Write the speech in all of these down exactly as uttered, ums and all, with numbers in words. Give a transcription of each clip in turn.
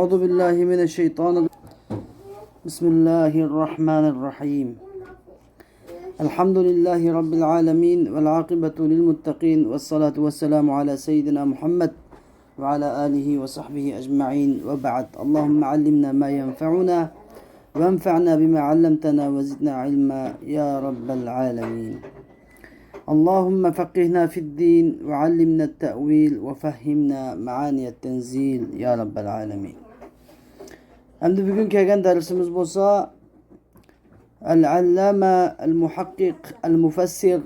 أعوذ بالله من الشيطان الر- بسم الله الرحمن الرحيم. الحمد لله رب العالمين، والعاقبة للمتقين، والصلاة والسلام على سيدنا محمد وعلى آله وصحبه أجمعين، وبعد. اللهم علمنا ما ينفعنا، وانفعنا بما علمتنا، وزدنا علما يا رب العالمين. اللهم فقهنا في الدين، وعلمنا التأويل، وفهمنا معاني التنزيل يا رب العالمين. ئەمدى بۈگۈن كەلگەن دەرسىمىز بولسا، ئەل-ئەللامە، ئەل-مۇھەققىق، ئەل-مۇفەسسىر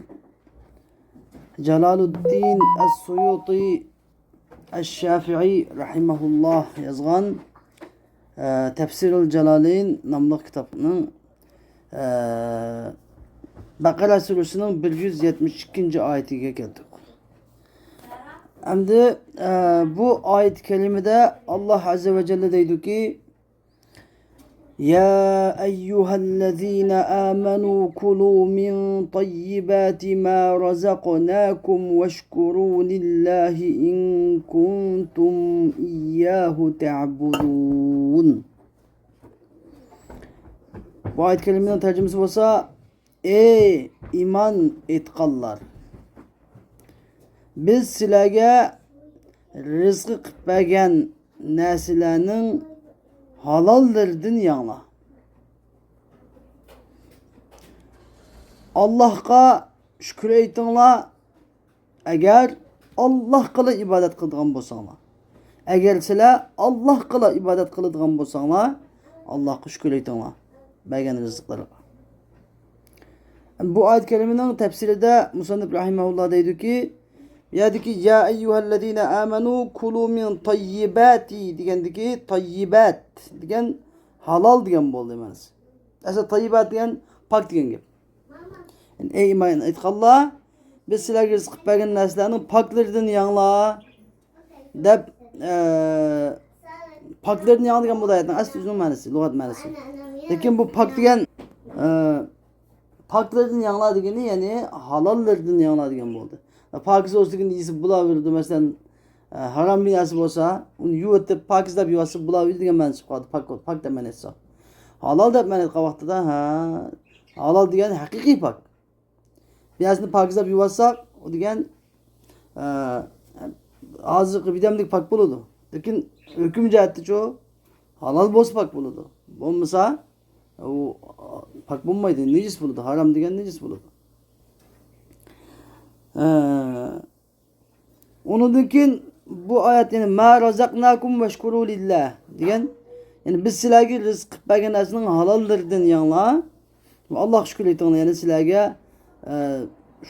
جالالۇددىن ئەس-سۇيۇتى ئەش-شافىئى رەھىمەھۇللاھ يازغان، ئە، تەپسىرۇل جالالەين ناملىق كىتابنىڭ، ئە، بەقەرە سۈرىسىنىڭ بىر يۈز يەتمىش ئىككىنچى ئايىتىگە كەلدۇق. ئەمدى، ئە، بۇ ئايەت كەرىمىدە ئاللاھ ئەززە ۋە جەللە دەيدۇكى، يا أيها الذين آمنوا كلوا من طيبات ما رزقناكم واشكروا لله إن كنتم إياه تعبدون. بۇ ئايەت كەرىمىنىڭ تەرجىمىسى بولسا، ئەي ئىمان ئېيتقانلار! بىز سىلەرگە رىزقى قىلىپ بەرگەن نەرسىلەرنىڭ ھالاللىرىدىن يەڭلار. ئاللاھقا شۈكۈر ئېيتىڭلار، ئەگەر ئاللاھقىلا ئىبادەت قىلىدىغان بولساڭلار. ئەگەر سىلەر ئاللاھقىلا ئىبادەت قىلىدىغان بولساڭلار، ئاللاھقا شۈكۈر ئېيتىڭلار بەرگەن رىزىقلىرىغا. بۇ ئايەت كەرىمىنىڭ تەپسىرىدە مۇسەننىپ رەھىمەھۇللاھ دەيدۇكى، بۇ يەردىكى يا ئەييۇھەللەزىنە ئامەنۇ كۇلۇ مىن تەييىباتى دېگەندىكى تەييىبات دېگەن ھالال دېگەن بولدى مەنىسى. ئەسلى تەييىبات دېگەن پاك دېگەن گەپ. يەنى، ئەي ئىمان ئېيتقانلار، بىز سىلەرگە رىزىق قىلىپ بەرگەن نەرسىلەرنىڭ پاكلىرىدىن يەڭلار دەپ، ئە، پاكلىرىدىن يەڭ دېگەن بۇ ئايەتنىڭ ئەسلى ئۆزىنىڭ مەنىسى، لۇغەت مەنىسى. لېكىن بۇ پاك دېگەن، ئە، پاكلىرىدىن يەڭلار دېگىنى، يەنى ھالاللىرىدىن يەڭلار دېگەن بولدى. پاكىز بولسا دېگەن يېسە بولاۋېرىدۇ، مەسىلەن، ئە، ھارام بىر نەرسە بولسا، ئۇنى يۇۋېتىپ، پاكىز دەپ يۇۋاتسا بولاۋېرىدۇ دېگەن مەنىسى چىقىپ قالدى، پاك، پاك دەپ مەنە ئېيتساق. ھالال دەپ مەنە ئېيتقان ۋاقتىدا، ھە، ھالال دېگەن ھەقىقىي پاك. بىر نەرسىنى پاكىز دەپ يۇۋاتساق، ئۇ دېگەن، ئە، ھازىرقى بىردەملىك پاك بولىدۇ. لېكىن ھۆكۈم جەھەتتىچۇ، ھالال بولسا پاك بولىدۇ. بولمىسا، ئۇ پاك بولمايدۇ، نىجىس بولىدۇ، ھارام دېگەن نىجىس بولىدۇ. ئە، ئۇنىڭدىن كېيىن بۇ ئايەت، يەنى، ما رازاقناكۇم ۋەشكۇرۇ لىللا دېگەن، يەنى، بىز سىلەرگە رىزىق قىلىپ بەرگەن نەرسىنىڭ ھالاللىرىدىن يەڭلار. ئاللاھقا شۈكۈر ئېيتىڭلار، يەنى سىلەرگە، ئە،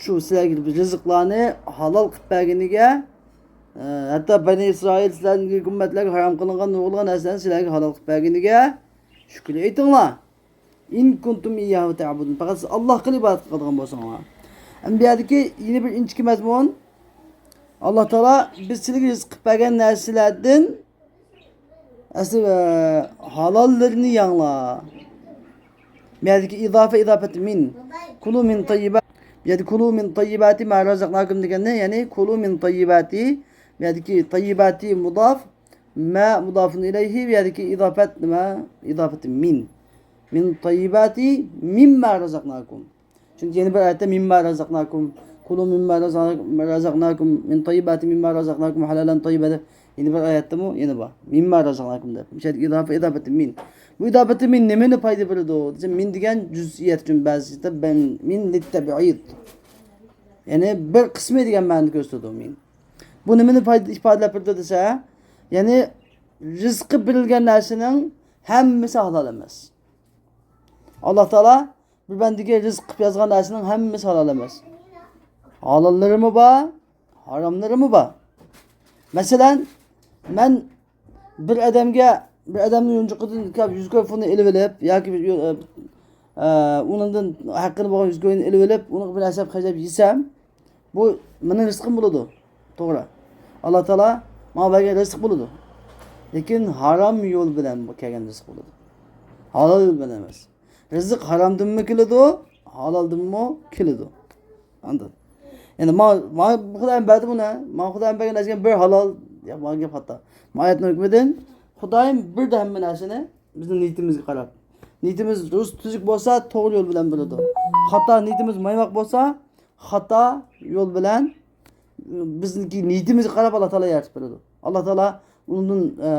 شۇ سىلەرگە بىز رىزىقلارنى ھالال قىلىپ بەرگىنىگە، ئە، ھەتتا بەنى ئىسرائىل سىلەردىن ئىلگىرىكى ئۈممەتلەرگە ھارام قىلىنغان نۇرغۇنلىغان نەرسىلەرنى سىلەرگە ھالال قىلىپ بەرگىنىگە شۈكۈر ئېيتىڭلار. ئىن كۇنتۇم ئىيياھۇ تەئبۇدۇن. پەقەت سىز ئاللاھقىلا ئىبادەت قىلىدىغان بولساڭلار. ئەمدى بۇ يەردىكى يەنە بىر ئىنچىكە مەزمۇن. ئاللا تائالا بىز سىلەرگە رىزىق قىلىپ بەرگەن نەرسىلەردىن، ئەسلى، ئە، ھالاللىرىنى يەڭلار. بۇ يەردىكى ئىزافە، ئىزافەت مىن. كۇلۇ مىن تەييىبا-، بۇ يەردە كۇلۇ مىن تەييىباتى ما رازاقناكۇم دېگەننى، يەنى كۇلۇ مىن تەييىباتى، بۇ يەردىكى تەييىباتى مۇداف، ما مۇدافۇن ئىلەيھى، بۇ يەردىكى ئىزافەت نېمە؟ ئىزافەت مىن. مىن تەييىباتى مىمما رازاقناكۇم. چۈنكى يەنە بىر ئايەتتە مىمما رازاقناكۇم، كۇلۇ مىمما رازاق-، رازاقناكۇم، مىن تەييىباتى مىمما رازاقناكۇم ھالالەن تەييىبا دەپ يەنە بىر ئايەتتىمۇ يەنە بار. مىمما رازاقناكۇم دەپ. مۇشۇ يەردە ئىزافە، ئىزافەتى مىن. بۇ ئىزافەتى مىن نېمىنى پايدا بېرىدۇ دېسە، مىن دېگەن جۈزئىيەت ئۈچۈن بەزىدە بەن-، مىن لىتتەبئىد. يەنى بىر قىسمى دېگەن مەنىنى كۆرسىتىدۇ مىن. بۇ نېمىنى پايدا، ئىپادىلەپ بېرىدۇ دېسە، يەنى رىزقى بېرىلگەن نەرسىنىڭ ھەممىسى ھالال ئەمەس. ئاللا تائالا بىر بەندىگە رىزىق قىلىپ يازغان نەرسىنىڭ ھەممىسى ھالال ئەمەس. ھالاللىرىمۇ بار، ھاراملىرىمۇ بار. مەسىلەن، مەن بىر ئادەمگە، بىر ئادەمنىڭ يونچۇقىدىن يۈز كوي پۇلنى ئېلىۋېلىپ ياكى، ئە، ئە، ئۇنىڭدىن ھەققىدە بولغان يۈز كوينى ئېلىۋېلىپ، ئۇنىڭغا بىر نەرسە خەجلەپ يېسەم، بۇ مېنىڭ رىزقىم بولىدۇ. توغرا. ئاللا تائالا ماڭا بەرگەن رىزىق بولىدۇ. لېكىن ھارام يول بىلەن بۇ كەلگەن رىزىق بولىدۇ. ھالال يول بىلەن ئەمەس. رىزىق ھارامدىنمۇ كېلىدۇ، ھالالدىنمۇ كېلىدۇ. ئاندىن. يەنى ما-، ما-، بۇ خۇدايىم بەردى بۇنى. ماڭا خۇدايىم بەرگەن نەرسىگە بىر ھالال، يا، ماڭا گەپ خاتا. ما ئايەتنىڭ ھۆكمىدىن خۇدايىم بېرىدۇ ھەممە نەرسىنى بىزنىڭ نىيىتىمىزگە قاراپ. نىيىتىمىز روزى تۈزۈك بولسا، توغرا يول بىلەن بېرىدۇ. خاتا نىيىتىمىز مايماق بولسا، خاتا يول بىلەن بىزنىڭكى نىيىتىمىزگە قاراپ ئاللا تائالا يارىتىپ بېرىدۇ. ئاللا تائالا ئۇنىڭدىن، ئە،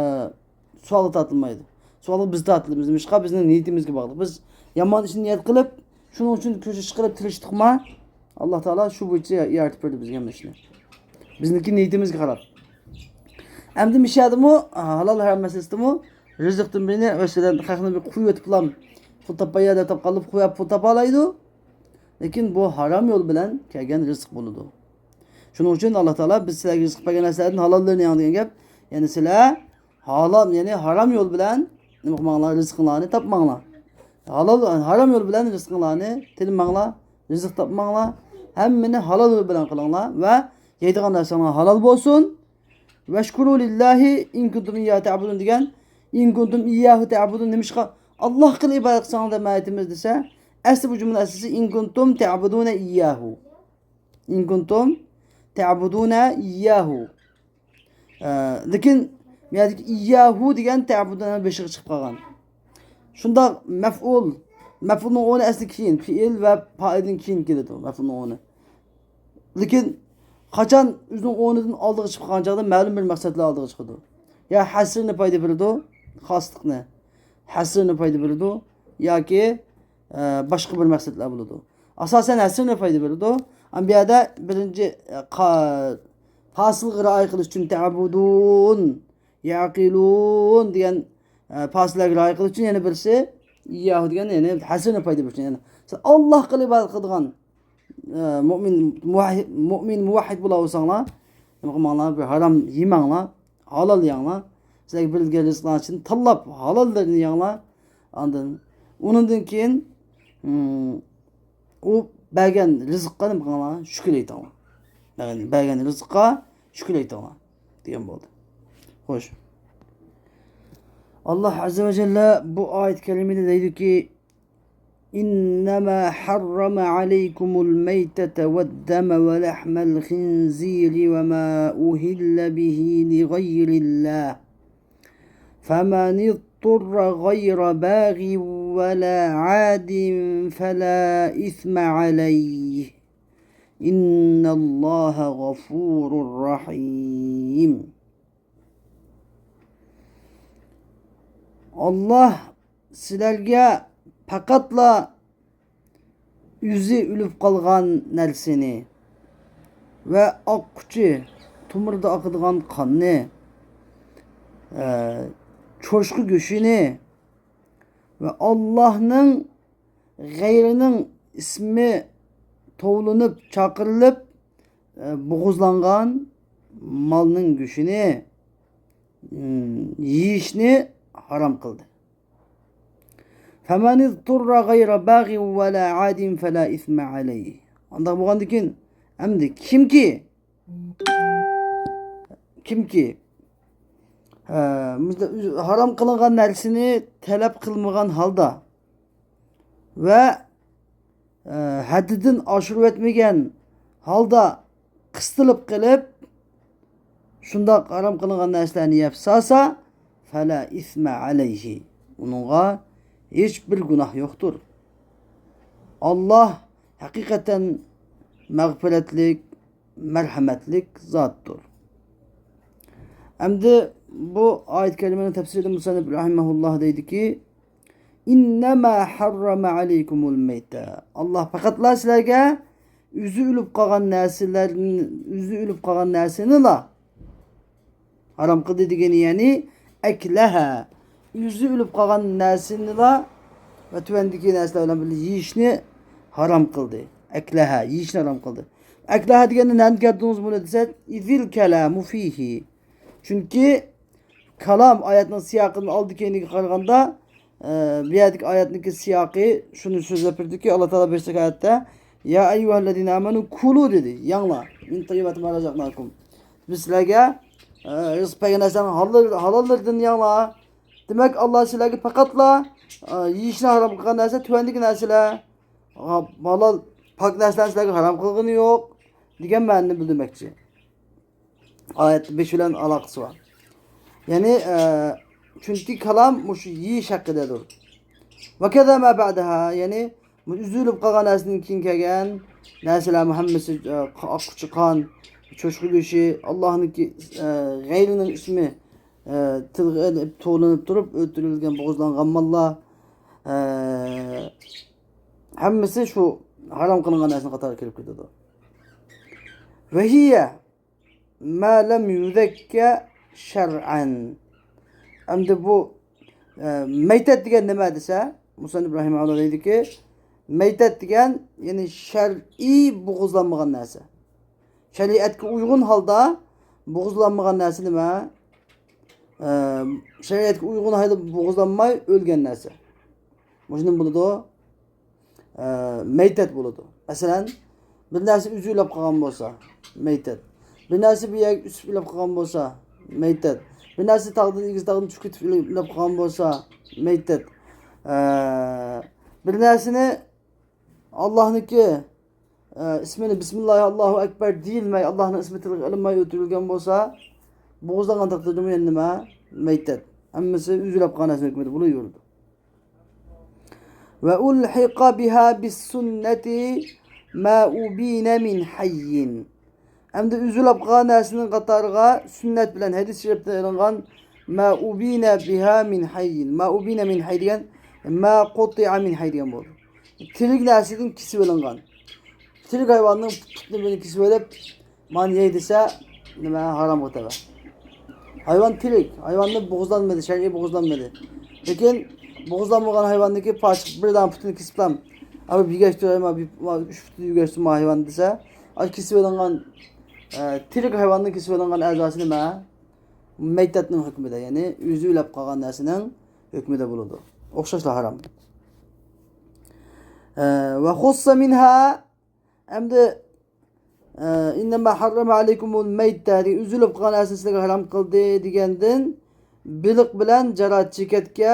سوئالغا تارتىلمايدۇ. سوئالغا بىز تارتىلىمىز. نېمىشقا؟ بىزنىڭ نىيىتىمىزگە باغلىق. بىز يامان ئىشنى نىيەت قىلىپ، شۇنىڭ ئۈچۈن كۈرەش قىلىپ تىرىشتۇقما، ئاللا تائالا شۇ بويىچە يارىتىپ بېرىدۇ بىزگە ھەممە ئىشنى. بىزنىڭكى نىيىتىمىزگە قاراپ. ئەمدى مۇشۇ يەردىمۇ ھالال ھارام مەسىلىسىدىمۇ رىزىقتىن بىرنى، مەسىلەن، خەقنى بىر قويۇۋېتىپلا پۇل تاپاي دەپ تاپقانلىق قويۇپ پۇل تاپالايدۇ. لېكىن بۇ ھارام يول بىلەن كەلگەن رىزىق بولىدۇ. شۇنىڭ ئۈچۈن ئاللا تائالا بىز سىلەرگە رىزىق بەرگەن نەرسىلەردىن ھالاللىرىنى يەڭ دېگەن گەپ. يەنى سىلەر ھالال، يەنى ھارام يول بىلەن نېمە قىلماڭلار، رىزقىڭلارنى تاپماڭلار. ھالال، ھارام يول بىلەن رىزقىڭلارنى تىلىماڭلار، رىزىق تاپماڭلار. ھەممىنى ھالال يول بىلەن قىلىڭلار ۋە يەيدىغان نەرسەڭلار ھالال بولسۇن. ۋەشكۇرۇ لىللاھى ئىن كۇنتۇم ئىيياھۇ تەئبۇدۇن دېگەن. ئىن كۇنتۇم ئىيياھۇ تەئبۇدۇن نېمىشقا؟ ئاللاھقىلا ئىبادەت قىلساڭلار دەپ مەن ئېيتىمىز دېسە، ئەسلى بۇ جۈملىنىڭ ئەسلىسى ئىن كۇنتۇم تەئبۇدۇنە ئىيياھۇ. ئىن كۇنتۇم تەئبۇدۇنە ئىيياھۇ. ئە، لېكىن بۇ يەردىكى ئىيياھۇ دېگەن تەئبۇدۇنىڭ بېشىغا چىقىپ قالغان. شۇنداق مەفئۇل، مەفئۇلنىڭ ئورنى ئەسلى كېيىن، پېئىل ۋە پائىلدىن كېيىن كېلىدۇ مەفئۇلنىڭ ئورنى. لېكىن قاچان ئۆزىنىڭ ئورنىدىن ئالدىغا چىقىپ قالغان چاغدا مەلۇم بىر مەقسەتلەر ئالدىغا چىقىدۇ. يا ھەسرنى پايدا بېرىدۇ، خاسلىقنى، ھەسرنى پايدا بېرىدۇ ياكى، ئە، باشقا بىر مەقسەتلەر بولىدۇ. ئاساسەن ھەسرنى پايدا بېرىدۇ. ئەمما بۇ يەردە بىرىنچى، ئە، قا-، پاسىلغا رىئايە قىلىش ئۈچۈن تەبۇدۇن، يەقىلۇن دېگەن، ئە، پاسىللارغا رىئايە قىلىش ئۈچۈن يەنە بىرسى ئىيياھۇ دېگەن، يەنى ھەسرنى پايدا بېرىش ئۈچۈن. يەنى سىز ئاللاھقىلا ئىبادەت قىلىدىغان، ئە، مۇئمىن، مۇۋەھھىد، مۇئمىن، مۇۋەھھىد بولاۋالساڭلار، نېمە قىلماڭلار، بىر ھارام يېمەڭلار، ھالال يەڭلار. سىلەرگە بېرىلگەن رىزىقلارنىڭ ئىچىدىن تاللاپ ھالاللىرىنى يەڭلار. ئاندىن، ئۇنىڭدىن كېيىن، ئۇ بەرگەن رىزىققا نېمە قىلىڭلار؟ شۈكۈر ئېيتىڭلار. يەنى بەرگەن رىزىققا شۈكۈر ئېيتىڭلار دېگەن بولدى. خوش. ئاللاھ ئەززە ۋە جەللە بۇ ئايەت كەرىمىدە دەيدۇكى، إنما حرم عليكم الميتة والدم ولحم الخنزير وما أهل به لغير الله فمن اضطر غير باغ ولا عاد فلا إثم عليه إن الله غفور رحيم. ئاللاھ سىلەرگە پەقەتلا ئۆزى ئۆلۈپ قالغان نەرسىنى ۋە ئاققۇچى، تومۇردا ئاقىدىغان قاننى، ئە، چوشقا گۆشىنى ۋە ئاللاھنىڭ غەيرىنىڭ ئىسمى توۋلىنىپ، چاقىرىلىپ، ئە، بوغۇزلانغان مالنىڭ گۆشىنى، ئىم، يېيىشنى ھارام قىلدى. فمن اضطر غير باغ ولا عاد فلا إثم عليه. ئانداق بولغاندىكىن، ئەمدى كىمكى، كىمكى، ئە، ھارام قىلىنغان نەرسىنى تەلەپ قىلمىغان ھالدا ۋە، ئە، ھەددىدىن ئاشۇرۇۋەتمىگەن ھالدا قىستىلىپ قېلىپ، شۇنداق ھارام قىلىنغان نەرسىلەرنى يەپ سالسا، فلا إثم عليه، ئۇنىڭغا ھېچ بىر گۇناھ يوقتۇر. ئاللاھ ھەقىقەتەن مەغپىرەتلىك، مەرھەمەتلىك زاتتۇر. ئەمدى بۇ ئايەت كەرىمىنىڭ تەپسىرىدە مۇسەننىپ رەھىمەھۇللاھ دەيدىكى، إنما حرم عليكم الميتة. ئاللاھ پەقەتلا سىلەرگە ئۆزى ئۆلۈپ قالغان نەرسىلەرنى، ئۆزى ئۆلۈپ قالغان نەرسىنىلا ھارام قىلدى دېگىنى، يەنى أكلها، ئۆزى ئۆلۈپ قالغان نەرسىنىلا ۋە تۆۋەندىكى نەرسىلەر بىلەن بىللە يېيىشنى ھارام قىلدى. أكلها، يېيىشنى ھارام قىلدى. أكلها دېگەندە نەدىن كەلتۈردىڭىز بۇنى دېسە، إذ الكلام فيه. چۈنكى كالام ئايەتنىڭ سىياقىدىن ئالدى كەينىگە قارىغاندا، ئە، بۇ يەردىكى ئايەتنىڭكى سىياقى شۇنى سۆزلەپ بېرىدۇكى، ئاللا تائالا بىر ئايەتتە، يا أيها الذين آمنوا كلوا دېدى، يەڭلار، من طيبات ما رزقناكم. بىز سىلەرگە، ئە، رىزىق بەرگەن نەرسىلەرنىڭ ھالال-، ھالاللىرىدىن يەڭلار. دېمەك، ئاللا سىلەرگە پەقەتلا، ئە، يېيىشنى ھارام قىلغان نەرسە تۆۋەندىكى نەرسىلەر، ھا-، ھالال، پاك نەرسىلەرنى سىلەرگە ھارام قىلغىنى يوق، دېگەن مەنىنى بىلدۈرمەكچى. ئايەت بېشى بىلەن ئالاقىسى بار. يەنى، ئە، چۈنكى كالام مۇشۇ يېيىش ھەققىدەدۇر. ۋەكەزا ما بەدەھا، يەنى ئۈزۈلۈپ قالغان نەرسىدىن كېيىن كەلگەن نەرسىلەرمۇ ھەممىسى، ئە، ئاققۇچى قان، چوشقا گۆشى، ئاللاھنىڭكى، ئە، غەيرىنىڭ ئىسمى، ئە، تىلغا ئېلىپ، توۋلىنىپ تۇرۇپ ئۆلتۈرۈلگەن، بوغۇزلانغان ماللار، ئە، ھەممىسى شۇ ھارام قىلىنغان نەرسىنىڭ قاتارىغا كىرىپ كېتىدۇ. ۋەھىيە ما لەم يۇزەككە شەرئەن. ئەمدى بۇ، ئە، مەيتەت دېگەن نېمە دېسە، مۇسەننىپ رەھىمەھۇللا دەيدۇكى، مەيتەت دېگەن، يەنى شەرئىي بوغۇزلانمىغان نەرسە. شەرىئەتكە ئۇيغۇن ھالدا بوغۇزلانمىغان نەرسە نېمە؟ ئە، شەرىئەتكە ئۇيغۇن ھالدا بوغۇزلانماي ئۆلگەن نەرسە. مۇشۇ نېمە بولىدۇ؟ ئە، مەيتەت بولىدۇ. مەسىلەن، بىر نەرسە ئۆزى ئۆلۈپ قالغان بولسا، مەيتەت. بىر نەرسە بىر يەرگە ئۆسۈپ ئۆلۈپ قالغان بولسا، مەيتەت. بىر نەرسە تاغدىن، ئېگىز تاغدىن چۈشۈپ كېتىپ ئۆلۈپ قالغان بولسا، مەيتەت. ئە، بىر نەرسىنى ئاللاھنىڭكى، ئە، ئىسمىنى، بىسمىللاھى ئاللاھۇ ئەكبەر دېيىلمەي، ئاللاھنىڭ ئىسمى تىلغا ئېلىنماي ئۆلتۈرۈلگەن بولسا، بوغۇزلانغان تەقدىردىمۇ يەنە نېمە؟ مەيتەت. ھەممىسى ئۆزى ئۆلۈپ قالغان نەرسىنىڭ ھۆكمىدە بولۇۋېرىدۇ. وألحق بها بالسنة ما أبين من حي. ئەمدى ئۆزى ئۆلۈپ قالغان نەرسىنىڭ قاتارىغا سۈننەت بىلەن، ھەدىس شەرىپتىن ئېلىنغان ما أبين بها من حي، ما أبين من حي دېگەن، ما قطع من حي دېگەن بولدى. تىرىك نەرسىدىن كېسىپ ئېلىنغان. تىرىك ھايۋاننىڭ پۇتىنى بىلەن كېسىپ ئېلىپ، مانا يەي دېسە، نېمە، ھارامغا تەۋە. ھايۋان تىرىك، ھايۋاننى بوغۇزلانمىدى، شەرئىي بوغۇزلانمىدى. لېكىن بوغۇزلانمىغان ھايۋاننىڭكى پارچە، بىر دانە پۇتىنى كېسىپلا، ئەمما بىگەشتۈر، ئەمما بىر، ئۈچ پۇتىنى يۈگەشتۈر ما ھايۋان دېسە، ئاشۇ كېسىپ ئېلىنغان، ئە، تىرىك ھايۋاننىڭ كېسىپ ئېلىنغان ئەزاسى نېمە؟ مەيتەتنىڭ ھۆكمىدە، يەنى ئۆزى ئۆلۈپ قالغان نەرسىنىڭ ھۆكمىدە بولىدۇ. ئوخشاشلا ھارام. ئە، وخص منها، ئەمدى، ئە، إنما حرم عليكم الميتة، ئۆزى ئۆلۈپ قالغان نەرسىنى سىلەرگە ھارام قىلدى دېگەندىن، بېلىق بىلەن جاراد، چېكەتكە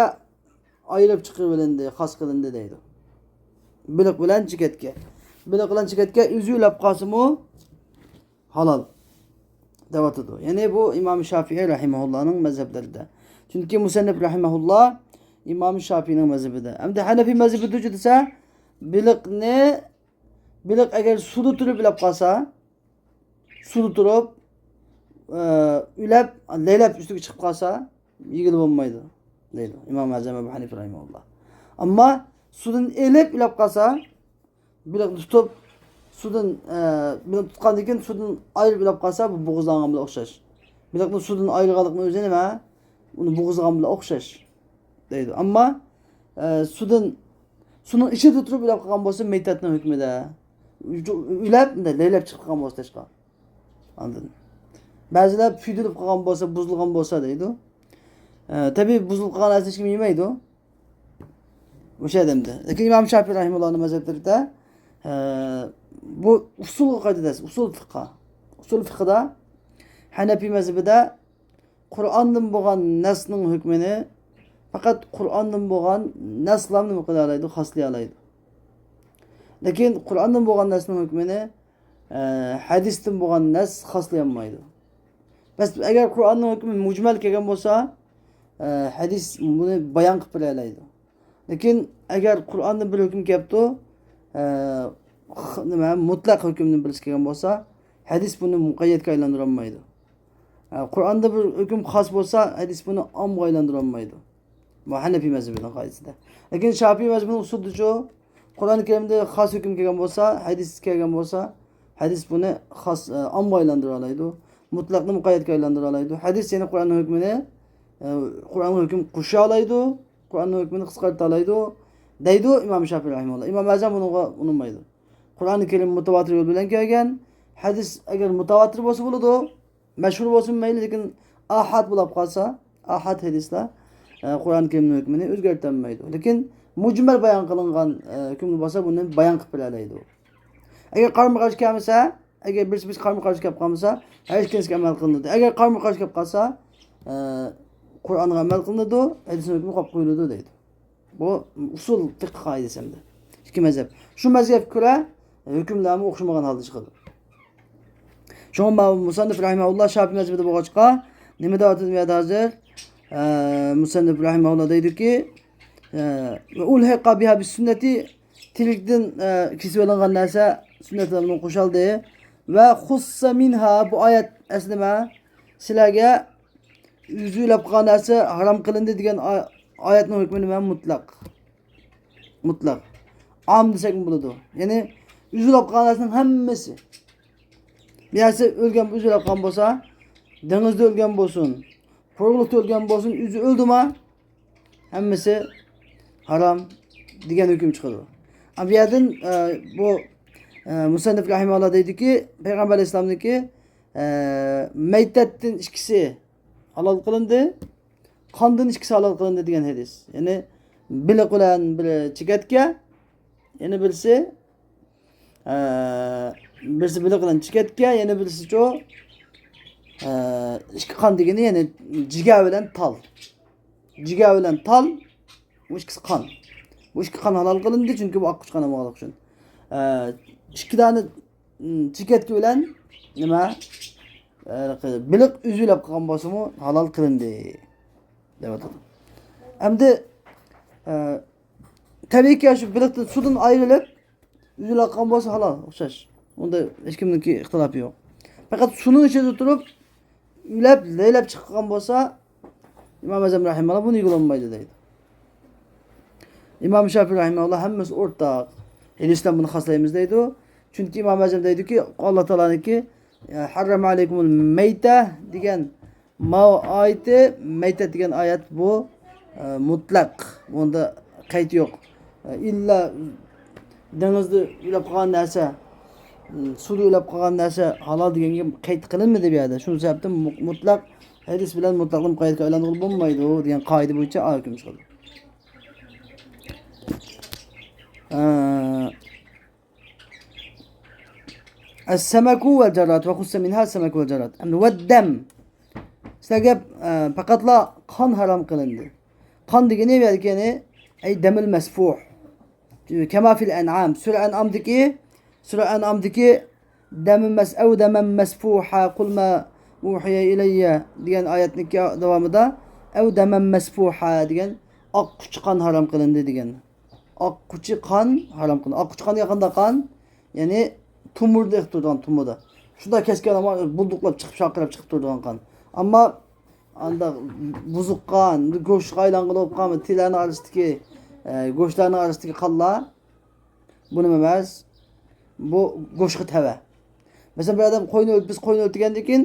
ئايرىپ چىقىرىۋېلىندى، خاس قىلىندى دەيدۇ. بېلىق بىلەن چېكەتكە. بېلىق بىلەن چېكەتكە ئۆزى ئۆلۈپ قالسىمۇ، ھالال دەۋاتىدۇ. يەنى بۇ ئىمام شافىئى رەھىمەھۇللانىڭ مەزھەپلىرىدە. چۈنكى مۇسەننىپ رەھىمەھۇللا ئىمام شافىئىنىڭ مەزھىپىدە. ئەمدى ھەنەفىي مەزھىپىدىچۇ دېسە، بېلىقنى، بېلىق ئەگەر سۇدا تۇرۇپ ئۆلۈپ قالسا، سۇدا تۇرۇپ، ئە، ئۆلۈپ، لەيلەپ ئۈستىگە چىقىپ قالسا، يېگىلى بولمايدۇ، دەيدۇ ئىمام ئەزەم ئەبۇ ھەنىفە رەھىمەھۇللا. ئەمما سۇدىن ئېلىپ ئۆلۈپ قالسا، بېلىقنى تۇتۇپ، سۇدىن، ئە، بېلىقنى تۇتقاندىن كېيىن سۇدىن ئايرىپ ئۆلۈپ قالسا، بۇ بوغۇزلانغان بىلەن ئوخشاش. بېلىقنى سۇدىن ئايرىغانلىقنىڭ ئۆزى نېمە؟ ئۇنى بوغۇزلىغان بىلەن ئوخشاش، دەيدۇ. ئەمما، ئە، سۇدىن، سۇنىڭ ئىچىدە تۇرۇپ ئۆلۈپ قالغان بولسا، مەيتەتنىڭ ھۆكمىدە. ئۆلۈپ، مۇنداق لەيلەپ چىقىپ قالغان بولسا تاشقا. ئاندىن بەزىلەر پۈيدۈلۈپ قالغان بولسا، بۇزۇلغان بولسا دەيدۇ. ئە، تەبىئىي بۇزۇلۇپ قالغان نەرسىنى ھېچكىم يېمەيدۇ. ئوشۇ ئادەمدە. لېكىن ئىمام شافىئى رەھىمەھۇللانىڭ مەزھەپلىرىدە، ئە، بۇ ئۇسۇلغا قايتىدۇ، ئۇسۇل فىقھا. ئۇسۇل فىقھىدا ھەنەپىي مەزھىپىدە قۇرئاندىن بولغان نەسنىڭ ھۆكمىنى پەقەت قۇرئاندىن بولغان نەسلا نېمە قىلالايدۇ، خاسلىيالايدۇ. لېكىن قۇرئاندىن بولغان نەسنىڭ ھۆكمىنى، ئە، ھەدىستىن بولغان نەس خاسلىيالمايدۇ. بەس، ئەگەر قۇرئاننىڭ ھۆكمى مۇجمەل كەلگەن بولسا، ئە، ھەدىس بۇنى بايان قىلىپ بېرەلەيدۇ. لېكىن ئەگەر قۇرئاندىن بىر ھۆكۈم كەپتۇ، ئە، خ-، نېمە، مۇتلەق ھۆكۈمدىن بىرسى كەلگەن بولسا، ھەدىس بۇنى مۇقەييەتكە ئايلاندۇرالمايدۇ. ئە، قۇرئاندا بىر ھۆكۈم خاس بولسا، ھەدىس بۇنى ئامغا ئايلاندۇرالمايدۇ. بۇ ھەنەپىي مەزھىپىنىڭ قائىدىسىدە. لېكىن شافىئىي مەزھىپىنىڭ ئۇسۇلىدىچۇ، قۇرئان كەرىمدە خاس ھۆكۈم كەلگەن بولسا، ھەدىس كەلگەن بولسا، ھەدىس بۇنى خاس، ئە، ئامغا ئايلاندۇرالايدۇ. مۇتلەقنى مۇقەييەتكە ئايلاندۇرالايدۇ. ھەدىس يەنە قۇرئاننىڭ ھۆكمىنى، ئە، قۇرئانغا ھۆكۈم قوشالايدۇ. قۇرئاننىڭ ھۆكمىنى قىسقارتالايدۇ، دەيدۇ ئىمام شافىئى رەھىمەھۇللا. ئىمام ئەزەم بۇنىڭغا ئۇنىمايدۇ. قۇرئانى كەرىم مۇتەۋاتىر يول بىلەن كەلگەن. ھەدىس ئەگەر مۇتەۋاتىر بولسا بولىدۇ، مەشھۇر بولسىمۇ مەيلى، لېكىن ئاھاد بولۇپ قالسا، ئاھاد ھەدىسلەر، ئە، قۇرئان كەرىمنىڭ ھۆكمىنى ئۆزگەرتەلمەيدۇ. لېكىن مۇجمەل بايان قىلىنغان، ئە، ھۆكۈمنى بولسا بۇنى بايان قىلىپ بېرەلەيدۇ. ئەگەر قارىمۇ قارشى كەلمىسە، ئەگەر بىرسى بىرسى قارىمۇ قارشى كەپ قالمىسا، ھەر ئىككىلىسىگە ئەمەل قىلىنىدۇ. ئەگەر قارىمۇ قارشى كەپ قالسا، ئە، قۇرئانغا ئەمەل قىلىنىدۇ، ھەدىسنىڭ ھۆكمى قويۇپ قويۇلىدۇ دەيدۇ. بۇ ئۇسۇل فىقھى قائىدىسى ئەمدى. ئىككى مەزھەپ. شۇ مەزھەپكە كۆرە ھۆكۈملەرمۇ ئوخشىمىغان ھالدا چىقىدۇ. شۇڭا مۇسەننىپ رەھىمەھۇللا شافىئىي مەزھىپىدە بولغاچقا، نېمە دەۋاتىدۇ بۇ يەردە ھازىر؟ ئە، مۇسەننىپ رەھىمەھۇللا دەيدۇكى، ئە، ۋە ئۇلھىقا بىھا بىسسۈننەتى، تىرىكتىن، ئە، كېسىۋېلىنغان نەرسە سۈننەت بىلەن قوشالدى. ۋە خۇسسە مىنھا، بۇ ئايەت ئەسلى نېمە؟ سىلەرگە ئۆزى ئۆلۈپ قالغان نەرسە ھارام قىلىندى دېگەن ئا-، ئايەتنىڭ ھۆكمى نېمە؟ مۇتلەق. مۇتلەق. ئام دېسەكمۇ بولىدۇ. يەنى ئۆزى ئۆلۈپ قالغان نەرسىنىڭ ھەممىسى. بىر نەرسە ئۆلگەن، ئۆزى ئۆلۈپ قالغان بولسا، دېڭىزدا ئۆلگەن بولسۇن، قۇرۇقلۇقتا ئۆلگەن بولسۇن، ئۆزى ئۆلدىما؟ ھەممىسى ھارام دېگەن ھۆكۈم چىقىدۇ. ئەمما بۇ يەردىن، ئە، بۇ، ئە، مۇسەننىپ رەھىمەھۇللا دەيدۇكى، پەيغەمبەر ئەلەيھىسسالامنىڭكى، ئە، مەيتەتتىن ئىككىسى ھالال قىلىندى، قاندىن ئىككىسى ھالال قىلىندى دېگەن ھەدىس. يەنى بېلىق بىلەن بىر چېكەتكە، يەنە بىرسى، ئە، بىرسى بېلىق بىلەن چېكەتكە، يەنە بىرسىچۇ، ئە، ئىككى قان دېگىنى، يەنى جىگەر بىلەن تال. جىگەر بىلەن تال، بۇ ئىككىسى قان. بۇ ئىككى قان ھالال قىلىندى، چۈنكى بۇ ئاققۇچقان بولغانلىقى ئۈچۈن. ئە، ئىككى دانە، م، چېكەتكە بىلەن نېمە؟ ئە، بېلىق ئۆزى ئۆلۈپ قالغان بولسىمۇ ھالال قىلىندى، دەۋاتىدۇ. ئەمدى، ئە، تەبىئىيكى، شۇ بېلىقتىن، سۇدىن ئايرىلىپ، ئۆزى ئۆلۈپ قالغان بولسا ھالال، ئوخشاش. ئۇندا ھېچكىمنىڭكى ئىختىلاپى يوق. پەقەت سۇنىڭ ئىچىدە تۇرۇپ، ئۆلۈپ، لەيلەپ چىققان بولسا، ئىمام ئەزەم رەھىمەھۇللا بۇنى يېگىلى بولمايدۇ دەيدۇ. ئىمام شافىئى رەھىمەھۇللا ھەممىسى ئورتاق. ھەدىستىن بۇنى خاسلايمىز دەيدۇ. چۈنكى ئىمام ئەزەم دەيدۇكى، ئاللا تائالانىڭكى، ھەررەمە ئەلەيكۇمۇل مەيتە دېگەن ماۋۇ ئايىتى، مەيتەت دېگەن ئايەت بۇ، ئە، مۇتلەق. بۇندا قەيت يوق. ئە، ئىللا دېڭىزدا ئۆلۈپ قالغان نەرسە، سۇدا ئۆلۈپ قالغان نەرسە ھالال دېگەنگە قەيت قىلىنمىدى بۇ يەردە. شۇ سەۋەبتىن مۇ-، مۇتلەق ھەدىس بىلەن مۇتلەقنى مۇقەييەتكە ئايلاندۇرغىلى بولمايدۇ دېگەن قائىدە بويىچە ھۆكۈم چىقىدۇ. ئە، ئەسسەمەكۇ ۋەل جارات ۋە خۇسسە مىنھا سەمەكۇ ۋەل جارات. ئەمدى ۋەددەم. سىلەرگە، ئە، پەقەتلا قان ھارام قىلىندى. قان دېگىنى بۇ يەردىكى، يەنى، ئەي دەمىل مەسفۇھ. كەما فىل ئەنئام. سۈرە ئەنئامدىكى، سۈرە ئەنئامدىكى دەمە مەس-، ئەۋ دەمەن مەسفۇھا، قۇل ما ئۇھىيە ئىلەييە دېگەن ئايەتنىڭكى داۋامىدا ئەۋ دەمەن مەسفۇھا دېگەن ئاققۇچى قان ھارام قىلىندى دېگەن. ئاققۇچى قان ھارام قىلىندى. ئاققۇچى قان دېگەن قانداق قان؟ يەنى تومۇردا ئېقىپ تۇرىدىغان، تومۇردا. شۇنداق كەسكەن ئەمما بۇلدۇقلاپ چىقىپ، شارقىراپ چىقىپ تۇرىدىغان قان. ئەمما ئانداق بۇزۇق قان، گۆشكە ئايلانغىلى بولۇپ قالغان تېرىلەرنىڭ ئارىسىدىكى، ئە، گۆشلەرنىڭ ئارىسىدىكى قانلار، بۇ نېمە ئەمەس؟ بۇ گۆشكە تەۋە. مەسىلەن، بىر ئادەم قوينى ئۆلتۈرۈپ، بىز قوينى ئۆلتۈرگەندىن كېيىن،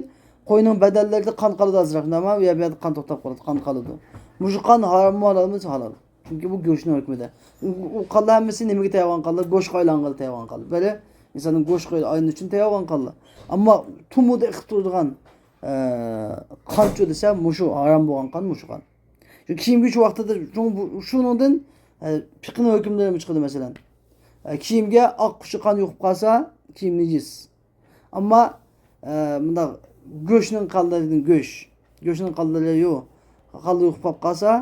قوينىڭ بەدەنلىرىدە قان قالىدۇ ئازراق، نېمە؟ بۇ يەر، بۇ يەردە قان توختاپ قالىدۇ، قان قالىدۇ. مۇشۇ قان ھاراممۇ، ھالالمۇ؟ ھالال. چۈنكى بۇ گۆشنىڭ ھۆكمىدە. ئۇ، ئۇ قانلار ھەممىسى نېمىگە تەۋە بولغان قانلار؟ گۆشكە ئايلانغىلى تەۋە بولغان قانلار. بەلى ئىنساننىڭ گۆشكە ئايلىنىش ئۈچۈن تەۋە بولغان قانلار. ئەمما تومۇردا ئېقىپ تۇرىدىغان، ئە، قانچۇ دېسە، مۇشۇ ھارام بولغان قان، مۇشۇ قان. شۇ كىيىمگە شۇ ۋاقتىدا، شۇ، بۇ، شۇنىڭدىن، ئە، پىقىنىڭ ھۆكۈملىرىمۇ چىقىدۇ، مەسىلەن. ئە، كىيىمگە ئاققۇچى قان يۇقۇپ قالسا، كىيىم نىجىس. ئەمما، ئە، مۇنداق گۆشنىڭ قانلىرىدىن گۆش، گۆشنىڭ قانلىرى يو-، قانلىرى يۇقۇپ قالسا،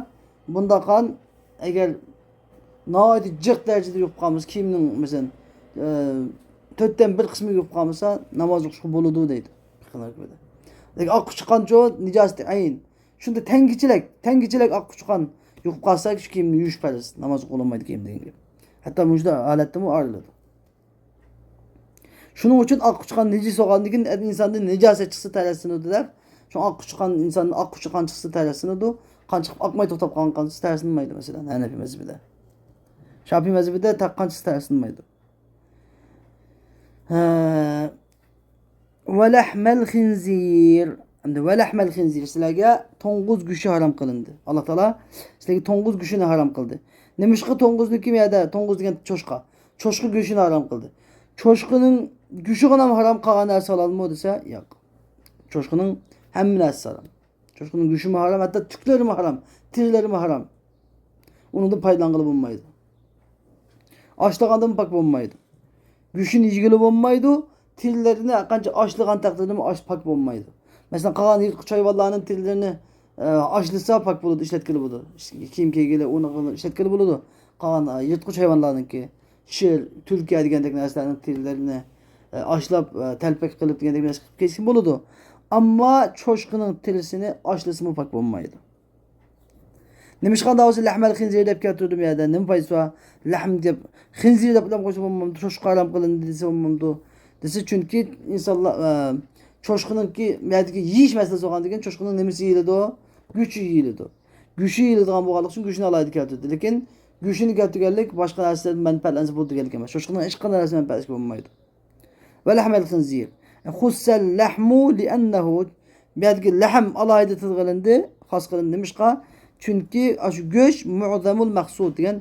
بۇنداق قان ئەگەر ناھايىتى جىق دەرىجىدە يۇقۇپ قالمىسا، كىيىمنىڭ، مەسىلەن، ئە، تۆتتىن بىر قىسمى يۇقۇپ قالمىسا، ناماز ئوقۇشقا بولىدۇ دەيدۇ. لېكىن ئاققۇچى قانچۇ نىجاسىتى ئەين. شۇنداق تەڭگىچىلىك، تەڭگىچىلىك ئاققۇچى قان يۇقۇپ قالسا، شۇ كىيىمنى يۇيۇش پەرز، ناماز ئوقۇلمايدۇ كىيىم دېگەن گەپ. ھەتتا مۇشۇنداق ھالەتتىمۇ ئايرىلىدۇ. شۇنىڭ ئۈچۈن ئاققۇچى قان نىجىس بولغاندىن كېيىن ئىنساندىن نىجاسەت چىقسا تەرەتسىنىدۇ دەپ، شۇ ئاققۇچى قان، ئىنساندىن ئاققۇچى قان چىقسا تەرەتسىنىدۇ، قان چىقىپ ئاقماي توختاپ قالغان قان چىقسا تەرەتسىنمەيدۇ، مەسىلەن، ھەنەفىي مەزھىپىدە. شافىئىي مەزھىپىدە تەق قان چىقسا تەرەتسىنمەيدۇ. ھە. ۋەلەھمەل خىنزىر. ئەمدى ۋەلەھمەل خىنزىر، سىلەرگە توڭگۇز گۆشى ھارام قىلىندى. ئاللا تائالا سىلەرگە توڭگۇز گۆشىنى ھارام قىلدى. نېمىشقا توڭگۇزنىڭكى بۇ يەردە، توڭگۇز دېگەن چوشقا، چوشقا گۆشىنى ھارام قىلدى؟ چوشقىنىڭ گۆشىغىلا ھارام، قالغان نەرسە ھالالمۇ دېسە، ياق. چوشقىنىڭ ھەممە نەرسىسى ھارام. چوشقىنىڭ گۆشىمۇ ھارام، ھەتتا تۈكلىرىمۇ ھارام، تېرىلىرىمۇ ھارام. ئۇنىڭدىن پايدىلانغىلى بولمايدۇ. ئاشلىغاندىن پاك بولمايدۇ. گۆشىنى يېگىلى بولمايدۇ. تېرىلىرىنى ھەرقانچە ئاشلىغان تەقدىردىمۇ ئاش پاك بولمايدۇ. مەسىلەن، قالغان يىرتقۇچ ھايۋانلارنىڭ تېرىلىرىنى، ئە، ئاشلىسا پاك بولىدۇ، ئىشلەتكىلى بولىدۇ. كىيىم كىيگىلى، ئۇنى ئىشلەتكىلى بولىدۇ. قالغان، ئە، يىرتقۇچ ھايۋانلارنىڭكى، شىر، تۈركە دېگەندەك نەرسىلەرنىڭ تېرىلىرىنى، ئە، ئاشلاپ، ئە، تەلپەك قىلىپ دېگەندەك نەرسە قىلىپ كىيسە بولىدۇ. ئەمما چوشقىنىڭ تېرىسىنى ئاشلىسىمۇ پاك بولمايدۇ. نېمىشقا داۋاسى لەھمەل خىنزىر دەپ كەلتۈردۈم يەردە؟ نېمە پايدىسى بار؟ لەھم دەپ خىنزىر دەپ ئاتام قويسا بولمامدۇ؟ چوشقا ھارام قىلىندى دېسە بولمامدۇ؟ دېسە، چۈنكى ئىنسانلار، ئە، چوشقىنىڭكى يەردىكى يېيىش مەسىلىسى بولغاندىكىن، چوشقىنىڭ نېمىسى يېيىلىدۇ؟ گۆشى يېيىلىدۇ. گۆشى يېيىلىدىغان بولغانلىقى ئۈچۈن گۆشىنى ئالاھىدە كەلتۈردى. لېكىن گۆشىنى كەلتۈرگەنلىك باشقا نەرسىلەردىن مەنپەئەتلەنسە بولىدۇ دېگەنلىك ئەمەس. چوشقىنىڭ ھېچقانداق نەرسە مەنپەئەتلەنسە بولمايدۇ. ۋە لەھمەل خىنزىر. خۇسسەل لەھمۇ لىئەننەھۇ. بۇ يەردىكى لەھم ئالاھىدە تىلغا ئېلىندى، خاس قىلىندى. نېمىشقا؟ چۈنكى ئاشۇ گۆش مۇئزەمۇل مەقسۇد دېگەن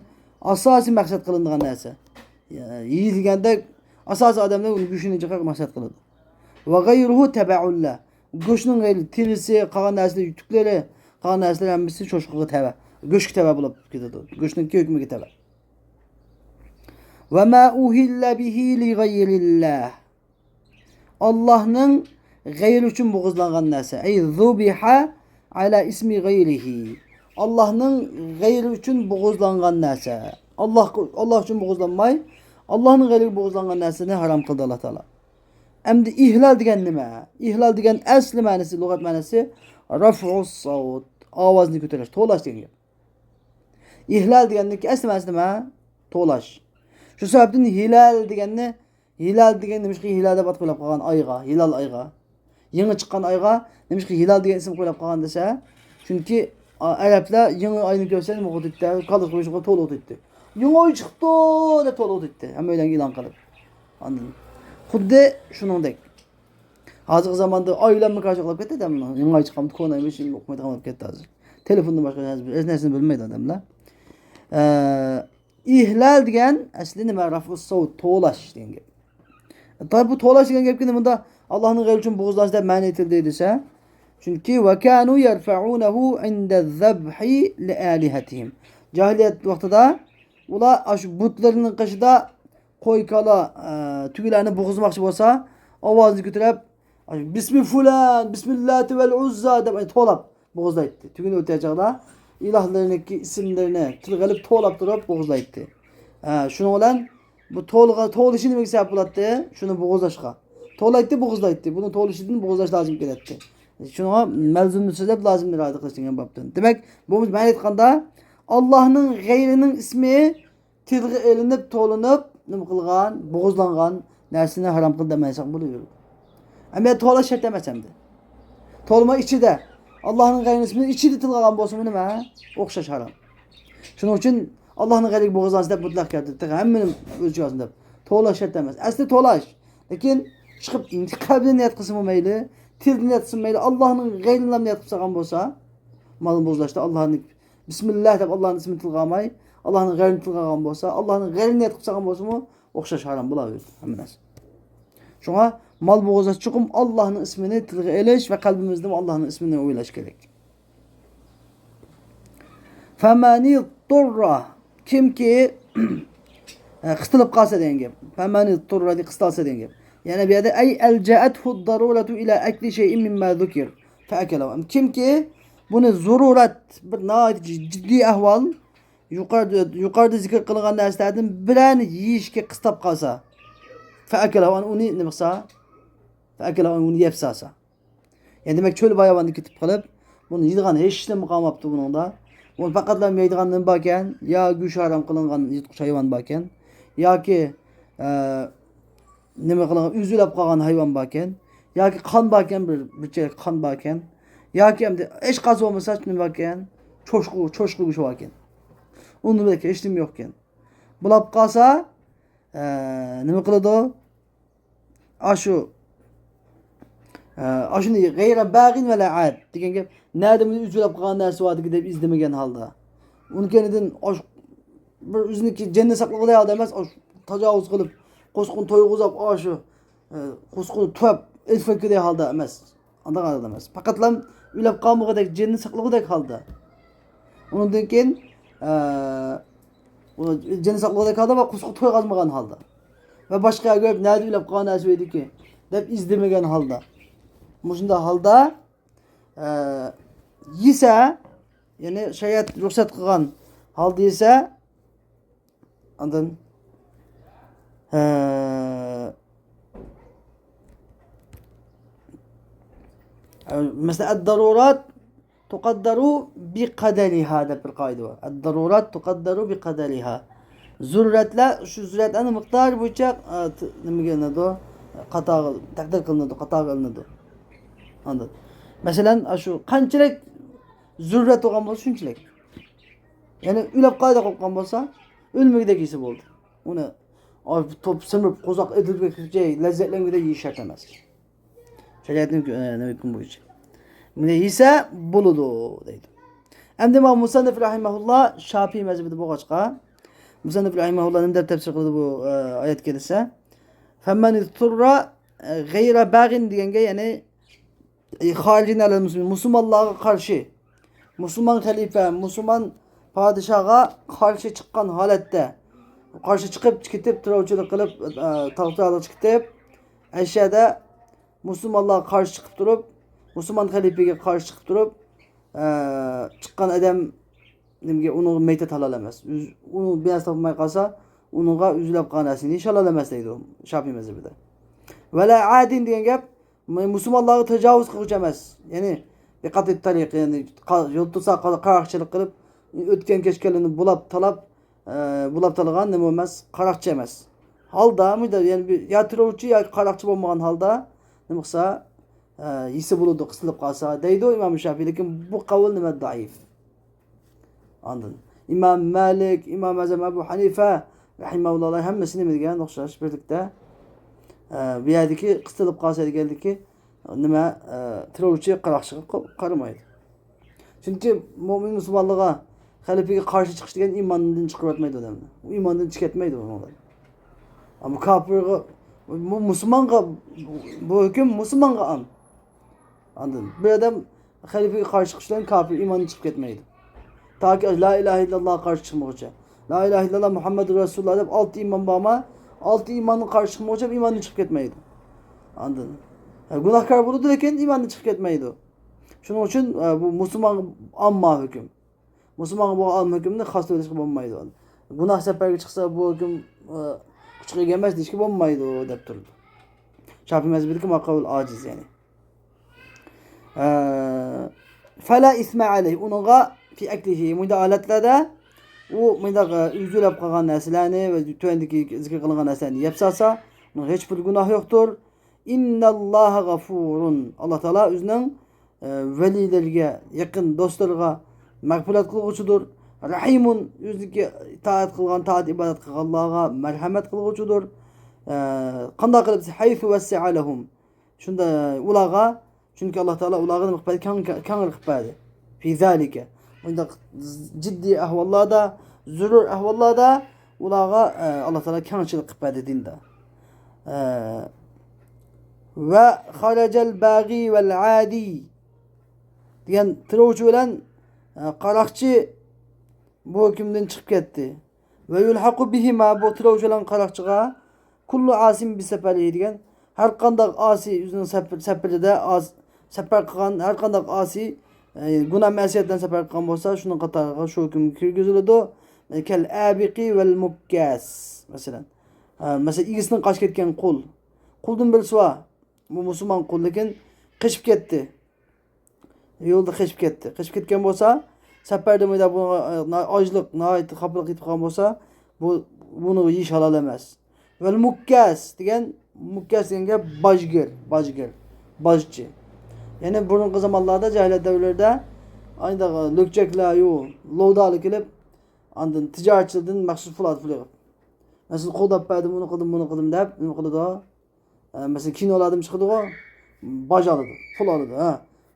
ئاساسىي مەقسەت قىلىنىدىغان نەرسە. يېيىلگەندە ئاساسىي ئادەملەر ئۇنى گۆشىنى جىقراق مەقسەت قىلىدۇ. ۋە غەيرۇھۇ تەبەئۇللا. گۆشنىڭ غەيرى، تېرىسى، قالغان نەرسىلەر، يۈتۈكلىرى، قالغان نەرسىلەر ھەممىسى چوشقىغا تەۋە. گۆشكە تەۋە بولۇپ كېتىدۇ. گۆشنىڭكى ھۆكمىگە تەۋە. ۋە ما ئۇھىللە بىھى لىغەيرىللا. ئاللاھنىڭ غەيرى ئۈچۈن بوغۇزلانغان نەرسە. ئەي زۇبىھە ئەلا ئىسمى غەيرىھى. ئاللاھنىڭ غەيرى ئۈچۈن بوغۇزلانغان نەرسە. ئاللاھ، ئاللاھ ئۈچۈن بوغۇزلانماي، ئاللاھنىڭ غەيرىگە بوغۇزلانغان نەرسىنى ھارام قىلدى ئاللاھ تائالا. ئەمدى ئىھلال دېگەن نېمە؟ ئىھلال دېگەن ئەسلى مەنىسى، لۇغەت مەنىسى رەفئۇس سەۋت، ئاۋازنى كۆتۈرۈش، توۋلاش دېگەن گەپ. ئىھلال دېگەننىڭكى ئەسلى مەنىسى نېمە؟ توۋلاش. شۇ سەۋەبتىن ھىلال دېگەننى، ھىلال دېگەن نېمىشقا ھىلال دەپ ئات قويۇپ قالغان ئايغا، ھىلال ئايغا. يېڭى چىققان ئايغا نېمىشقا ھىلال دېگەن ئىسىم قويۇپ قالغان دېسە، چۈنكى، ئا، ئەرەبلەر يېڭى ئاينى كۆرسە نېمە قىلىدۇ؟ كاللىسىغا قويۇشۇپ توۋلىۋېتىدۇ. يېڭى ئاي چىقىپتۇ دەپ توۋلىۋېتىدۇ. ھەممە ئۆيلەرگە ئېلان قىلىپ. ئاندىن خۇددى شۇنىڭدەك. ھازىرقى زاماندا ئايلانما كاشۇ قىلىپ كەتتى ئادەملەر. يېڭى ئاي چىققاندا كونا ئايمۇ ھېچ ئوقۇمايدىغان بولۇپ كەتتى ھازىر. تېلېفوندىن باشقا ھېچ نەرسىنى بىلمەيدۇ ئادەملەر. ئە، ئىھلال دېگەن ئەسلى نېمە؟ رەفئۇس سەۋت، توۋلاش دېگەن گەپ. تاۋ بۇ توۋلاش دېگەن گەپكە نېمە بۇندا ئاللاھنىڭ غەيرى ئۈچۈن بوغۇزلانسا دەپ مەنە ئېيتىلدى دېسە، چۈنكى ۋە كانۇ يەرفەئۇنەھۇ ئىندە زەبھى لىئالىھەتىھىم. جاھىلىيەت ۋاقتىدا ئۇلار ئاشۇ بۇتلىرىنىڭ قېشىدا قوي، كالا، ئە، تۆگىلەرنى بوغۇزلىماقچى بولسا، ئاۋازىنى كۆتۈرۈپ، بىسمى فۇلان، بىسمىللاتى ۋەل ئۇززا دەپ توۋلاپ بوغۇزلايتتى. تۆگىنى ئۆتەر چاغدا ئىلاھلىرىنىڭكى ئىسىملىرىنى تىلغا ئېلىپ توۋلاپ تۇرۇپ بوغۇزلايتتى. ھە، شۇنىڭ بىلەن بۇ توۋلىغا، توۋلىشى نېمىگە سەۋەب بولاتتى؟ شۇنى بوغۇزلاشقا. توۋلايتتى، بوغۇزلايتتى. بۇنى توۋلىشىدىن بوغۇزلاش لازىم كېلەتتى. شۇنىڭغا مەلزۇمنى سۆزلەپ لازىمنى ئىرادە قىلىش دېگەن بابتىن. دېمەك، بۇ مەنە ئېيتقاندا، ئاللاھنىڭ غەيرىنىڭ ئىسمى تىلغا ئېلىنىپ، توۋلىنىپ، نېمە قىلغان، بوغۇزلانغان نەرسىنى ھارام قىلدى دېمەيسەن بولىۋېرىدۇ. ئەمما توۋلاش شەرت ئەمەس ئەمدى. توۋلىما ئىچىدە، ئاللاھنىڭ غەيرىنىڭ ئىسمىنى ئىچىدە تىلغا ئالغان بولسىمۇ نېمە؟ ئوخشاش ھارام. شۇنىڭ ئۈچۈن ئاللاھنىڭ غەيرىگە بوغۇزلانسا دەپ مۇتلەق كەلتۈردى. تېخى ھەممىنى ئۆز ئىچىگە ئالسۇن دەپ. توۋلاش شەرت ئەمەس. ئەسلى توۋلاش. لېكىن چىقىپ قەلبىدىن نىيەت قىلسىمۇ مەيلى، تىلدىن نىيەت قىلسىمۇ مەيلى، ئاللاھنىڭ غەيرىنى نىيەت قىلىپ سالغان بولسا، مانا بوغۇزلاشتا ئاللاھنى بىسمىللا دەپ ئاللاھنىڭ ئىسمىنى تىلغا ئالماي، ئاللاھنىڭ غەيرىنى تىلغا ئالغان بولسا، ئاللاھنىڭ غەيرىنى نىيەت قىلىپ سالغان بولسىمۇ، ئوخشاش ھارام بولاۋېرىدۇ ھەممە نەرسە. شۇڭا مال بوغۇزلاش چوقۇم ئاللاھنىڭ ئىسمىنى تىلغا ئېلىش ۋە قەلبىمىزدىمۇ ئاللاھنىڭ ئىسمىنى ئويلاش كېرەك. فَمَنِ اضْطُرَّ، كىمكى، ئە، قىستىلىپ قالسا دېگەن گەپ. فَمَنِ اضْطُرَّ دېگەن قىستالسا دېگەن گەپ. يەنە بۇ يەردە، أي ألجأته الضرورة إلى أكل شيء مما ذكر فأكله. كىمكى بۇنى زورۇرەت، بىر ناھايىتى جىددىي ئەھۋال، يۇقىرىدا، يۇقىرىدا زىكىر قىلغان نەرسىلەردىن بىرەرنى يېيىشكە قىستاپ قالسا، فەئەكەلەھۇ، ئۇنى نېمە قىلسا؟ فەئەكەلەھۇ، ئۇنى يەپ سالسا. يەنى دېمەك، چۆل باياۋاندا كېتىپ قېلىپ، بۇنى يەيدىغان ھېچ نېمە قالماپتۇ بۇنىڭدا. بۇنى پەقەتلا يەيدىغان نېمە باركەن؟ يا گۆشى ھارام قىلىنغان يىرتقۇچ ھايۋان باركەن، ياكى، ئە، نېمە قىلغان، ئۆزى ئۆلۈپ قالغان ھايۋان باركەن، ياكى قان باركەن، بىر، بىر چېلەك قان باركەن، ياكى ئەمدى ھېچقايسى بولمىسا نېمە باركەن؟ چوشقا، چوشقا گۆشى باركەن. ئۇندىن باشقا ھېچ نېمە يوقكەن. بولاپ قالسا، ئە، نېمە قىلىدۇ؟ ئاشۇ، ئە، ئاشۇنى غەيرە باغىن ۋەلا ئاد دېگەن گەپ، نەدە بۇنى ئۈزۈلۈپ قالغان نەرسە باردىكى دەپ ئىزدىمىگەن ھالدا. ئۇنىڭ كەينىدىن ئاش-، بىر ئۆزىنىڭكى جېنىنى ساقلىغۇدەك ھالدا ئەمەس، ئاش-، تاجاۋۇز قىلىپ، قورسىقىنى تويغۇزۇپ، ئاشۇ، ئە، قورسىقىنى تۈۋەپ، ئېلىپ كەتكۈدەك ھالدا ئەمەس. ئانداق ھالدا ئەمەس. پەقەتلا ئۆلۈپ قالمىغۇدەك، جېنىنى ساقلىغۇدەك ھالدا. ئۇنىڭدىن كېيىن، ئە، ئۇ جېنى ساقلىغۇدەك ھالدا ۋە قورسىقى تويغۇزمىغان ھالدا. ۋە باشقا يەرگە بېرىپ، نەدە ئۆلۈپ قالغان نەرسە ئىدىكى دەپ ئىزدىمىگەن ھالدا. مۇشۇنداق ھالدا، ئە، يېسە، يەنى شەرىئەت رۇخسەت قىلغان ھالدا يېسە، ئاندىن، ئە، ئە، مەسىلەن، ئەد-دارۇرات تۇقەددەرۇ بىقەدەرىھا دەپ بىر قائىدە بار. ئەددەرۇرات تۇقەددەرۇ بىقەدەرىھا. زۆرۈرەتلەر، شۇ زۆرۈرەتلەرنىڭ مىقدارى بويىچە، ئە، ت-، نېمىگە ئېلىنىدۇ؟ قاتارغا، تەقدىر قىلىنىدۇ، قاتارغا ئېلىنىدۇ. ئاندىن، مەسىلەن، ئاشۇ قانچىلىك زۆرۈرەت بولغان بولسا، شۇنچىلىك. يەنى ئۆلۈپ قالدى قوپقان بولسا، ئۆلمىگۈدەك يېسە بولدى. ئۇنى، ئاي، توپ سىمىرىپ، قورساق ئېتىلىپ كەتكۈچە لەززەتلەنگۈدەك يېيىش شەرت ئەمەس. شەرىئەتنىڭ، ئە، نېمە ھۆكمى بويىچە. بۇنى يېسە بولىدۇ، دەيدۇ. ئەمدى مانا مۇسەننىف رەھىمەھۇللا شاپىئىي مەزھىپىدە بولغاچقا، مۇسەننىف رەھىمەھۇللا نېمە دەپ تەپسىر قىلىدۇ بۇ، ئە، ئايەتكە دېسە، فەمەن ئىزتۇررە غەيرە باغىن دېگەنگە، يەنى، ئى، خارىجىن ئەلەل مۇسلىمىن، مۇسۇلمانلارغا قارشى، مۇسۇلمان خەلىپە، مۇسۇلمان پادىشاھغا قارشى چىققان ھالەتتە، قارشى چىقىپ، كېتىپ، تېررورچىلىق قىلىپ، ئە، تاغ تاغلىق چىقىپ، ئەشەدە مۇسۇلمانلارغا قارشى چىقىپ تۇرۇپ، مۇسۇلمان خەلىپىگە قارشى چىقىپ تۇرۇپ، ئە، چىققان ئادەم نېمىگە، ئۇنىڭغا مەيتەت ھالال ئەمەس. ئۆز-، ئۇنىڭ بىر نەرسە تاپالماي قالسا، ئۇنىڭغا ئۆزى ئېلىپ قالغان نەرسىنى يېيىش ھالال ئەمەس دەيدۇ شاپىئىي مەزھىپىدە. ۋەلا ئادىن دېگەن گەپ، مۇ-، مۇسۇلمانلارغا تاجاۋۇز قىلغۇچى ئەمەس. يەنى، بىقەتئىت تەرىق، يەنى، قا-، يول توسا قا-، قاراقچىلىق قىلىپ، ئۆتكەن كەچكەنلەرنى بۇلاپ تالاپ، ئە، بۇلاپ تالىغان نېمە ئەمەس، قاراقچى ئەمەس. ھالدا، مۇنداق، يەنى بىر يا تېررورچى ياكى قاراقچى بولمىغان ھالدا، نېمە قىلسا، ئە، يېسە بولىدۇ، قىستىلىپ قالسا، دەيدۇ ئىمام شاپىئىي. لېكىن بۇ قەۋل نېمە، زەئىپ. ئاندىن ئىمام مالىك، ئىمام ئەزەم ئەبۇ ھەنىفە رەھىمەھۇللاھلار ھەممىسى نېمە دېگەن ئوخشاش بىرلىكتە، ئە، بۇ يەردىكى قىستىلىپ قالسا دېگەنلىكى نېمە، ئە، تېررورچى قاراقچىغا قو-، قارىمايدۇ. چۈنكى مۆمىن مۇسۇلمانلىرىغا خەلىپىگە قارشى چىقىش دېگەن ئىماندىن چىقىرىۋەتمەيدۇ ئادەمنى. ئۇ ئىماندىن چىقىپ كەتمەيدۇ ئۇنىڭدىن. ئەمما كاپىرغا، مۇ-، مۇسۇلمانغا، بۇ ھۆكۈم مۇسۇلمانغا ئام. ئاندىن بىر ئادەم خەلىپىگە قارشى چىقىش بىلەن كاپىر ئىماندىن چىقىپ كەتمەيدۇ. تاكى لا ئىلاھە ئىللاللاھقا قارشى چىقمىغۇچە. لا ئىلاھە ئىللاللا مۇھەممەدۇر رەسۇلۇللا دەپ ئالتە ئىمان بارما، ئالتە ئىمانغا قارشى چىقمىغۇچە ئىماندىن چىقىپ كەتمەيدۇ. ئاندىن، ھە، گۇناھكار بولىدۇ، لېكىن ئىماندىن چىقىپ كەتمەيدۇ. شۇنىڭ ئۈچۈن، ئە، بۇ مۇسۇلمانغا ئامما ھۆكۈم. مۇسۇلمانغا بولغان ئام ھۆكۈمنى خاس ئۆيلەشكە بولمايدۇ. گۇناھ سەپەرگە چىقسا، بۇ ھۆكۈم، ئە، كۈچكە ئىگە ئەمەس دېيىشكە بولمايدۇ، دەپ تۇرىدۇ. شاپىئىي مەزھىپىدىكى ماقۇل ئاجىز، يەنى. ئە، فەلا ئىسمە ئەلەيھ، ئۇنىڭغا، في أكله، مۇنداق ھالەتلەردە ئۇ مۇنداق، ئە، ئۆزى ئۆلۈپ قالغان نەرسىلەرنى ۋە تۆۋەندىكى زىكىر قىلىنغان نەرسىلەرنى يەپ سالسا، ئۇنىڭ ھېچ بىر گۇناھى يوقتۇر. إن الله غفور، ئاللا تائالا ئۆزىنىڭ، ئە، ۋەلىيلىرىگە، يېقىن دوستلىرىغا مەغپىرەت قىلغۇچىدۇر. رەھىمۇن، ئۆزىنىڭكى ئىتائەت قىلغان، تائەت ئىبادەت قىلغانلارغا مەرھەمەت قىلغۇچىدۇر. ئە، قانداق قىلىپ؟ حيث وسع لهم، شۇنداق ئۇلارغا، چۈنكى ئاللا تائالا ئۇلارغا نېمە قىلىپ بەردى؟ كەڭ، كەڭرى قىلىپ بەردى. في ذلك، مۇنداق جىددىي ئەھۋاللاردا، زۆرۈر ئەھۋاللاردا ئۇلارغا، ئە، ئاللا تائالا كەڭچىلىك قىلىپ بەردى دىندا. ئە، ۋە خەرەجەل باغى ۋەل ئادى دېگەن تېررورچى بىلەن، ئە، قاراقچى بۇ ھۆكۈمدىن چىقىپ كەتتى. ۋە يۇلھەقۇ بىھىما، بۇ تېررورچى بىلەن قاراقچىغا، كۇللۇ ئاسىم بىسەپەرىھى دېگەن، ھەر قانداق ئاسىي ئۆزىنىڭ سەپ-، سەپىرىدە ئاس-، سەپەر قىلغان ھەر قانداق ئاسىي، ئە، گۇناھ مەسىيەت بىلەن سەپەر قىلغان بولسا، شۇنىڭ قاتارىغا شۇ ھۆكۈمگە كىرگۈزۈلىدۇ. كەل ئابىقى ۋەل مۇككەس، مەسىلەن. ئە، مەسىلەن، ئىگىسىدىن قاچىپ كەتكەن قۇل. قۇلدىن بىرسى بار. بۇ مۇسۇلمان قۇل، لېكىن قېچىپ كەتتى. يولدا قېچىپ كەتتى. قېچىپ كەتكەن بولسا، سەپەردە مۇنداق بۇ، ئاجلىق، ناھايىتى خاپىلىق يېتىپ قالغان بولسا، بۇ، بۇنى يېيىش ھالال ئەمەس. ۋەل مۇككەس دېگەن، مۇككەس دېگەن گەپ باجگىر، باجگىر، باجچى. يەنى بۇرۇنقى زامانلاردا، جاھىلىيەت دەۋرلىرىدە، ئانداق لۆكچەكلەر، يو، لوۋدالار كېلىپ، ئاندىن تىجارەتچىلەردىن مەخسۇس پۇل ئالىدۇ، پۇل يىغىپ. مەسىلەن، قوغداپ بەردىم، ئۇنى قىلدىم، بۇنى قىلدىم دەپ، نېمە قىلىدۇ؟ ئە، مەسىلەن، كىنولاردىمۇ چىقىدىغۇ، باج ئالىدۇ، پۇل ئالىدۇ، ھە.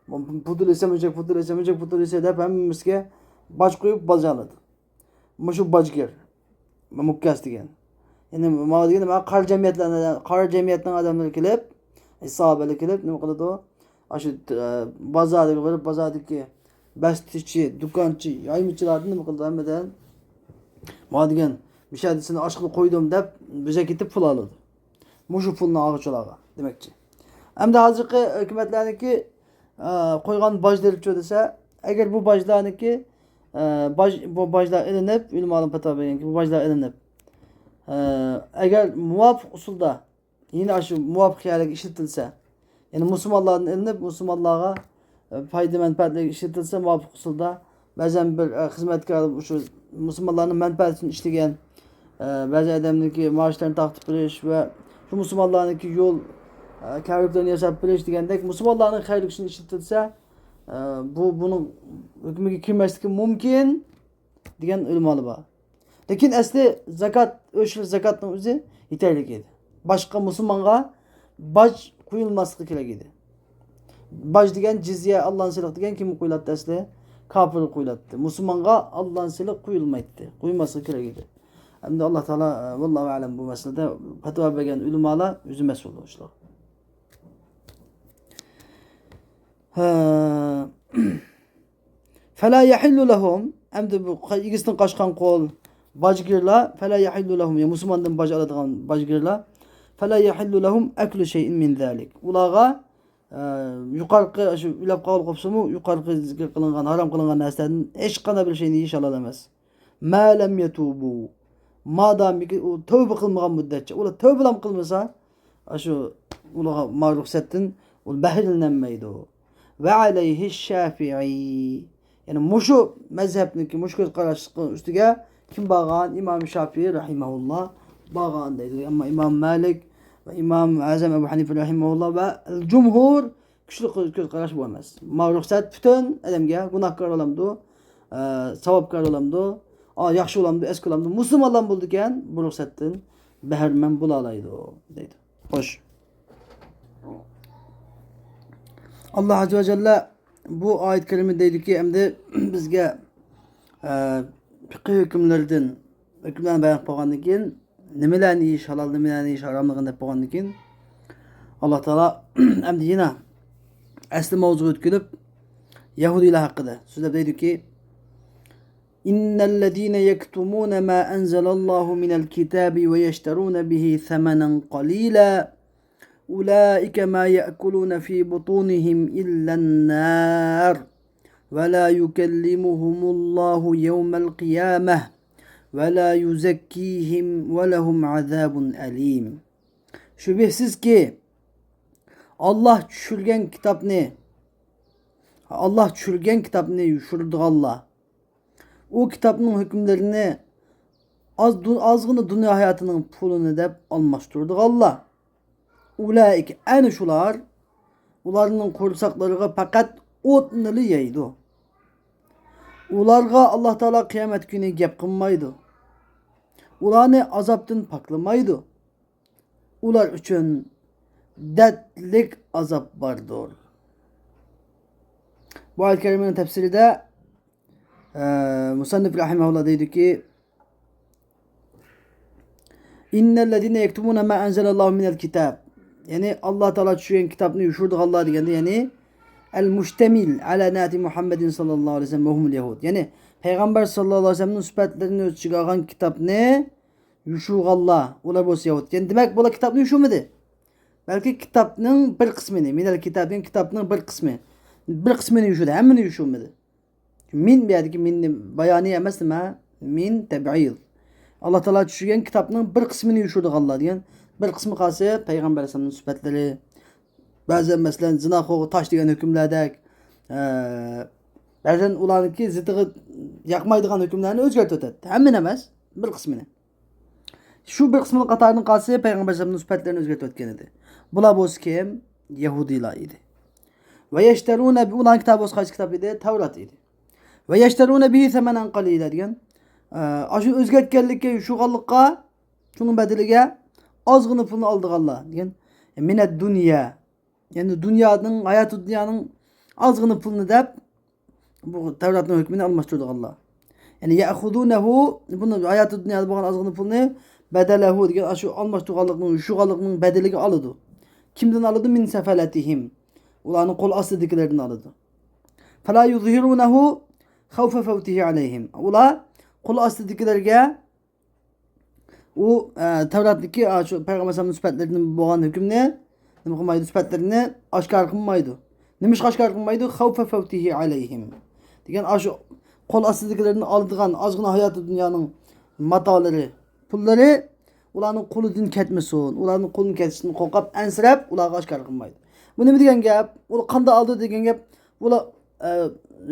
پۇتۇل ئېسە، مۈجەك پۇتۇل ئېسە، مۈجەك پۇتۇل ئېسە دەپ ھەممىسىگە باج قويۇپ باج ئالىدۇ. مۇشۇ باجگىر، مۇككەس دېگەن. يەنى ماۋۇ دېگەن، ماۋۇ قارا جەمئىيەتلەرنى، قارا جەمئىيەتنىڭ ئادەملىرى كېلىپ، ئىسابەلەر كېلىپ، نېمە قىلىدۇ؟ ئاشۇ، ئە، بازاردىكى بېرىپ، بازاردىكى بەستىچى، دۇكانچى، يايمىچىلاردىن نېمە قىلىدۇ ھەممىدىن؟ ماۋۇ دېگەن، مۇشۇ يەردە سېنى ئاشقىلى قويدۇم دەپ، بۆشەك ئېتىپ پۇل ئالىدۇ. مۇشۇ پۇلنى ئالغۇچىلارغا دېمەكچى. ئەمدى ھازىرقى ھۆكۈمەتلەرنىڭكى، ئە، قويغان باجلىرىچۇ دېسە، ئەگەر بۇ باجلارنىڭكى، ئە، باج، بۇ باجلار ئېلىنىپ، ئۆلىمالار پەتىۋا بەرگەنكى، بۇ باجلار ئېلىنىپ، ئە، ئەگەر مۇۋاپىق ئۇسۇلدا، يەنە ئاشۇ مۇۋاپىق يەرلەرگە ئىشلىتىلسە، يەنى مۇسۇلمانلاردىن ئېلىنىپ، مۇسۇلمانلارغا، ئە، پايدا مەنپەئەتلىرىگە ئىشلىتىلسە مۇۋاپىق ئۇسۇلدا، بەزەن بىر، ئە، خىزمەتكار شۇ مۇسۇلمانلارنىڭ مەنپەئەتى ئۈچۈن ئىشلىگەن، ئە، بەزى ئادەمنىڭكى مائاشلىرىنى تارقىتىپ بېرىش ۋە شۇ مۇسۇلمانلارنىڭكى يول، ئە، كەۋرۈكلىرىنى ياساپ بېرىش دېگەندەك مۇسۇلمانلارنىڭ خەيرى ئۈچۈن ئىشلىتىلسە، ئە، بۇ، بۇنىڭ ھۆكمىگە كىرمەسلىكى مۇمكىن دېگەن ئۆلىمالار بار. لېكىن ئەسلى زاكات، ئۆشۈر زاكاتنىڭ ئۆزى يېتەرلىك ئىدى. باشقا مۇسۇلمانغا باج قويۇلماسلىقى كېرەك ئىدى. باج دېگەن جىزيە، ئاللانى سېلىق دېگەن كىمگە قويۇلاتتى ئەسلى؟ كاپىرغا قويۇلاتتى. مۇسۇلمانغا ئاللانى سېلىق قويۇلمايتتى. قويماسلىقى كېرەك ئىدى. ئەمدى ئاللا تائالا، ۋاللاھۇ ئەلەم، بۇ مەسىلىدە پەتىۋا بەرگەن ئۆلىمالار ئۆزى مەسئۇل بولۇشلۇق. ھە. فلا يحل لهم، ئەمدى بۇ قا-، ئىگىسىدىن قاچقان قۇل، باجگىرلار، فلا يحل لهم، يا مۇسۇلماندىن باج ئالىدىغان باجگىرلار، فلا يحل لهم أكل شيء من ذلك. ئۇلارغا، ئە، يۇقارقى، شۇ ئۆلۈپ قالغىلى قوپسىمۇ، يۇقارقى زىكىر قىلىنغان، ھارام قىلىنغان نەرسىلەردىن ھېچقانداق بىر شەينى يېيىش ھالال ئەمەس. ما لم يتوبوا. مادامكى ئۇ تەۋبە قىلمىغان مۇددەتچە. ئۇلار تەۋبىلام قىلمىسا، ئاشۇ ئۇلارغا ما رۇخسەتتىن ئۇ بەھرىلىنەلمەيدۇ. وعليه الشافعي. يەنى مۇشۇ مەزھەپنىڭكى، مۇشۇ كۆز قاراشنىڭ ئۈستىگە كىم بارغان؟ ئىمام شافىئى رەھىمەھۇللا بارغان دەيدۇ. ئەمما ئىمام مالىك ۋە ئىمام ئەزەم ئەبۇ ھەنىفە رەھىمەھۇللا ۋە جۇمھۇر كۈچلۈك كۆز قاراش بۇ ئەمەس. ما رۇخسەت پۈتۈن ئادەمگە، گۇناھكار بولامدۇ، ئە، ساۋابكار بولامدۇ، ئا، ياخشى بولامدۇ، ئەسكى بولامدۇ، مۇسۇلمانلار بولىدىكەن، بۇ رۇخسەتتىن بەھرىمەن بولالايدۇ، دەيدۇ. خوش. ئاللا ئەززە ۋە جەللە بۇ ئايەت كەرىمە دەيدۇكى، ئەمدى بىزگە، ئە، پىقىھ ھۆكۈملىرىدىن، ھۆكۈملەرنى بايان قىلىپ بولغاندىن كېيىن، نېمىلەرنى يېيىش ھالال، نېمىلەرنى يېيىش ھاراملىقىنى دەپ بولغاندىن كېيىن، ئاللا تائالا ئەمدى يەنە ئەسلى ماۋزۇغا ئۆتكۈلۈپ، يەھۇدىيلار ھەققىدە سۆزلەپ دەيدۇكى، إن الذين يكتمون ما أنزل الله من الكتاب ويشترون به ثمنا قليلا أولئك ما يأكلون في بطونهم إلا النار ولا يكلمهم الله يوم القيامة ولا يزكيهم ولهم عذاب أليم. شۈبھىسىزكى، ئاللا چۈشۈرگەن كىتابنى، ئاللا چۈشۈرگەن كىتابنى يوشۇرىدىغانلار، ئۇ كىتابنىڭ ھۆكۈملىرىنى ئاز، ئازغىنا دۇنيا ھاياتىنىڭ پۇلىنى دەپ ئالماشتۇرىدىغانلار. ئۇلائىكە، ئەنە شۇلار، ئۇلارنىڭ قورساقلىرىغا پەقەت ئوتنىلا يەيدۇ. ئۇلارغا ئاللا تائالا قىيامەت كۈنى گەپ قىلمايدۇ. ئۇلارنى ئازابتىن پاكلىمايدۇ. ئۇلار ئۈچۈن دەردلىك ئازاب باردۇر. بۇ ئايەت كەرىمىنىڭ تەپسىرىدە، ئە، مۇسەننىپ رەھىمەھۇللا دەيدۇكى، إن الذين يكتمون ما أنزل الله من الكتاب، يەنى ئاللا تائالا چۈشۈرگەن كىتابنى يوشۇرىدىغانلار دېگەندە، يەنى المشتمل على نعت محمد صلى الله عليه وسلم وهم اليهود، يەنى پەيغەمبەر ساللاللاھۇ ئەلەيھى ۋەسەللەمنىڭ سۈپەتلىرىنى ئۆز ئىچىگە ئالغان كىتابنى يوشۇرغانلار، ئۇلار بولسا يەھۇد. يەنى دېمەك، بۇلار كىتابنى يوشۇرمىدى. بەلكى كىتابنىڭ بىر قىسمىنى، مىنەل كىتاب دېگەن كىتابنىڭ بىر قىسمى، بىر قىسمىنى يوشۇردى، ھەممىنى يوشۇرمىدى. مىن بۇ يەردىكى مىن بايانى ئەمەس نېمە؟ مىن تەبئىد. ئاللا تائالا چۈشۈرگەن كىتابنىڭ بىر قىسمىنى يوشۇردىغانلار دېگەن، بىر قىسمى قالسا پەيغەمبەر ئەلەيھىسسالامنىڭ سۈپەتلىرى، بەزەن مەسىلەن زىناخورغا تاش دېگەن ھۆكۈملەردەك، ئە، بەزەن ئۇلارنىڭكى زىتىغا ياقمايدىغان ھۆكۈملەرنى ئۆزگەرتىۋاتاتتى. ھەممىنى ئەمەس، بىر قىسمىنى. شۇ بىر قىسمىنىڭ قاتارىدىن قالسا پەيغەمبەر ئەلەيھىسسالامنىڭ سۈپەتلىرىنى ئۆزگەرتىۋەتكەن ئىدى. بۇلار بولسا كىم؟ يەھۇدىيلار ئىدى. ويشترون، ئۇلارنىڭ كىتابى بولسا قايسى كىتاب ئىدى؟ تەۋرات ئىدى. ويشترون به ثمنا قليلا دېگەن، ئە، ئاشۇ ئۆزگەرتكەنلىككە، يوشۇرغانلىققا، شۇنىڭ بەدىلىگە ئازغىنە پۇلنى ئالىدىغانلار دېگەن. من الدنيا، يەنى دۇنيانىڭ، ھاياتى دۇنيانىڭ ئازغىنە پۇلىنى دەپ، بۇ تەۋراتنىڭ ھۆكمىنى ئالماشتۇرىدىغانلار. يەنى يأخذونه، بۇنى ھاياتى دۇنيادا بولغان ئازغىنە پۇلنى بدله دېگەن ئاشۇ ئالماشتۇرغانلىقنىڭ، يوشۇرغانلىقنىڭ بەدىلىگە ئالىدۇ. كىمدىن ئالىدۇ؟ من سفلتهم، ئۇلارنىڭ قول ئاستىدىكىلىرىدىن ئالىدۇ. فلا يظهرونه خوف فوته عليهم، ئۇلار قول ئاستىدىكىلەرگە ئۇ، ئە، تەۋراتتىكى، ئا، شۇ پەيغەمبەر ئەلەيھىسسالامنىڭ سۈپەتلىرىدىن بولغان ھۆكۈمنى نېمە قىلمايدۇ؟ سۈپەتلىرىنى ئاشكارا قىلمايدۇ. نېمىشقا ئاشكارا قىلمايدۇ؟ خوف فوته عليهم دېگەن، ئاشۇ قول ئاستىدىكىلىرىدىن ئالىدىغان ئازغىنا ھاياتى دۇنيانىڭ ماتالىرى، پۇللىرى ئۇلارنىڭ قولىدىن كەتمىسۇن، ئۇلارنىڭ قولىدىن كېتىشتىن قورقۇپ، ئەنسىرەپ، ئۇلارغا ئاشكارا قىلمايدۇ. بۇ نېمە دېگەن گەپ؟ ئۇ قانداق ئالىدۇ دېگەن گەپ؟ بۇلار، ئە،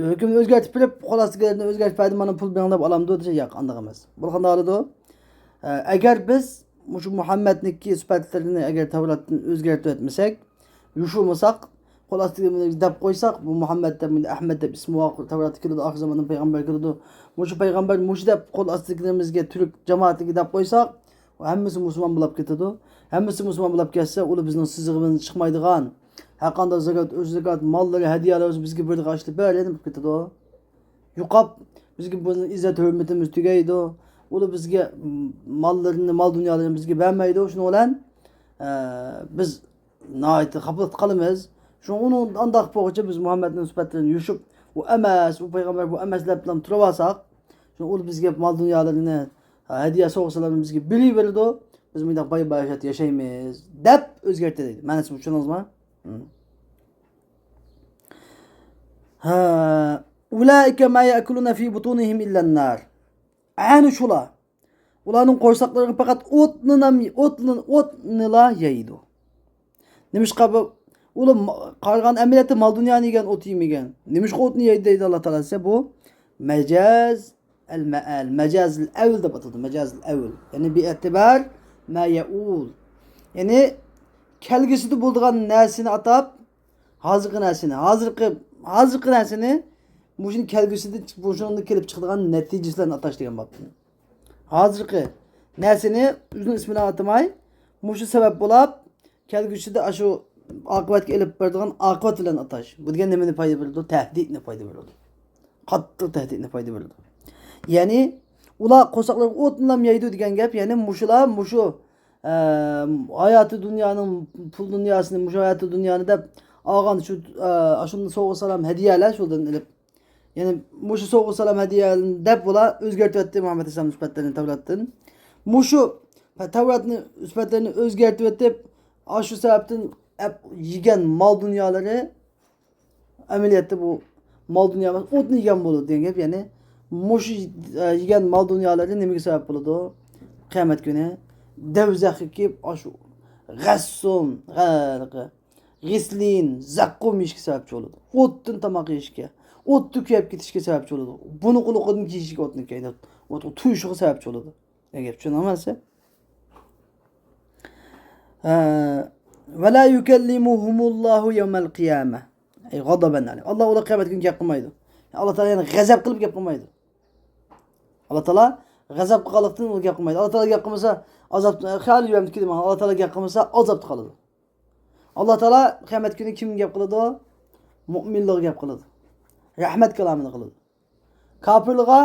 ھۆكۈمنى ئۆزگەرتىپ بېرىپ، قول ئاستىدىكىلەرنى ئۆزگەرتىپ بەردى، مانا پۇل بېرىڭ دەپ ئالامدۇ دېسە، ياق، ئانداق ئەمەس. بۇلار قانداق ئالىدۇ؟ ئە، ئەگەر بىز مۇشۇ مۇھەممەدنىڭكى سۈپەتلىرىنى ئەگەر تەۋراتتىن ئۆزگەرتىۋەتمىسەك، يوشۇرمىساق، قول ئاستىدىكى دەپ قويساق، بۇ مۇھەممەد دەپ، ئەھمەد دەپ ئىسمى بار، تەۋراتتا كېلىدۇ، ئاخىر زاماندا پەيغەمبەر كېلىدۇ. مۇشۇ پەيغەمبەر مۇشۇ دەپ قول ئاستىدىكىلىرىمىزگە، تۈرك جامائىتىگە دەپ قويساق، ئۇ ھەممىسى مۇسۇلمان بولاپ كېتىدۇ. ھەممىسى مۇسۇلمان بولاپ كەتسە، ئۇلار بىزنىڭ سىزىقىمىزدىن چىقمايدىغان، ھەرقانداق زاكات، ئۆش زاكات، ماللىرى، ھەدىيەلىرى بولسا بىزگە بېرىدىغان ئىشلار بەرىلەر بولۇپ كېتىدۇ. يوقاپ، بىزگە بۇ ئىززەت ھۆرمىتىمىز تۈگەيدۇ. ئۇلار بىزگە، م، ماللىرىنى، مال دۇنيالىرىنى بىزگە بەرمەيدۇ. شۇنىڭ بىلەن، ئە، بىز ناھايىتى خاپىلىقتا قالىمىز. شۇڭا ئۇنىڭ ئانداق بولغۇچە بىز مۇھەممەدنىڭ سۈپەتلىرىنى يوشۇپ، ئۇ ئەمەس، ئۇ پەيغەمبەر، بۇ ئەمەس دەپ تۇرۇۋالساق، شۇڭا ئۇلار بىزگە مال دۇنيالىرىنى، ھەدىيە سوۋغا سالامنى بىزگە بېرىۋېرىدۇ. بىز مۇنداق باي باياشات ياشايمىز دەپ ئۆزگەرتتى دەيدۇ. مەنىسىنى چۈشەندىڭىزمۇ؟ ھىم. ھە، ئۇلائىكە ما يەئكۇلۇنە فى بۇتۇنىھىم ئىللەن نار. ئەنە شۇلار. ئۇلارنىڭ قورساقلىرىغا پەقەت ئوتنىلا، ئوتنى، ئوتنىلا يەيدۇ. نېمىشقا بۇ؟ ئۇلار ما-، قارىغان ئەمەلىيەتتە مال دۇنيانى يېگەن، ئوت يېمىگەن. نېمىشقا ئوتنى يەيدۇ دەيدۇ ئاللا تائالا دېسە، بۇ مەجاز، ئەل مەئەل، مەجازىل ئەۋل دەپ ئاتىلىدۇ، مەجازىل ئەۋل. يەنى بىئەتىبار ما يەئۇل. يەنى كەلگۈسىدە بولىدىغان نەرسىنى ئاتاپ، ھازىرقى نەرسىنى، ھازىرقى، ھازىرقى نەرسىنى مۇشۇنى كەلگۈسىدە، مۇشۇنىڭدىن كېلىپ چىقىدىغان نەتىجىسى بىلەن ئاتاش دېگەن باب. ھازىرقى نەرسىنى ئۆزىنىڭ ئىسمى بىلەن ئاتىماي، مۇشۇ سەۋەب بولاپ، كەلگۈسىدە ئاشۇ ئاقىۋەتكە ئېلىپ بارىدىغان ئاقىۋەت بىلەن ئاتاش. بۇ دېگەن نېمىنى پايدا بېرىدۇ؟ تەھدىتنى پايدا بېرىدۇ. قاتتىق تەھدىتنى پايدا بېرىدۇ. يەنى ئۇلار قورساقلىرىغا ئوتنىلا يەيدۇ دېگەن گەپ، يەنى مۇشۇلار، مۇشۇ، ئە، ھاياتى دۇنيانىڭ، پۇل دۇنياسىنى، مۇشۇ ھاياتى دۇنيانى دەپ ئالغان شۇ، ئە، ئاشۇندىن سوۋغا سالام ھەدىيەلەر شۇلىرىدىن ئېلىپ، يەنى مۇشۇ سوۋغا سالام ھەدىيە دەپ ئۇلار ئۆزگەرتىۋەتتى مۇھەممەد ئەلەيھىسسالام سۈپەتلىرىنى تەۋراتتىن. مۇشۇ تەۋراتنى سۈپەتلىرىنى ئۆزگەرتىۋېتىپ، ئاشۇ سەۋەبتىن ئەپ يېگەن مال دۇنيالىرى ئەمەلىيەتتە بۇ مال دۇنيا ئەمەس، ئوتنى يېگەن بولىدۇ دېگەن گەپ. يەنى مۇشۇ، ئە، يېگەن مال دۇنيالىرى نېمىگە سەۋەب بولىدۇ؟ قىيامەت كۈنى دەۋزەخكە كېلىپ، ئاشۇ غەسسۇم، غە-، غىسلىن، زەققۇم يېيىشكە سەۋەبچى بولىدۇ. ئوتتىن تاماق يېيىشكە، ئوتتا كۆيۈپ كېتىشكە سەۋەبچى بولىدۇ. بۇنى قۇلىقىدىن كېيىشكە ئوتنى كەيدە، ئوتقا تويۇشىغا سەۋەبچى بولىدۇ. دېگەن گەپ، چۈشەندىڭىز ھەممىسى؟ ھە. ۋەلا يۇكەللىمۇھۇمۇللاھۇ يەۋمەل قىيامە. ئەي غەزەبەن ئەلەيھىم. ئاللا ئۇلار قىيامەت كۈنى گەپ قىلمايدۇ. ئاللا تائالا يەنى غەزەپ قىلىپ گەپ قىلمايدۇ. ئاللا تائالا غەزەپ قىلغانلىقتىن ئۇ گەپ قىلمايدۇ. ئاللا تائالا گەپ قىلمىسا، ئازاب، خىيال يۈرەمدىكى دېمەڭ. ئاللا تائالا گەپ قىلمىسا، ئازابتا قالىدۇ. ئاللا تائالا قىيامەت كۈنى كىمگە گەپ قىلىدۇ؟ مۇئمىنلارغا گەپ قىلىدۇ. رەھمەت كالامىنى قىلىدۇ. كاپىرلارغا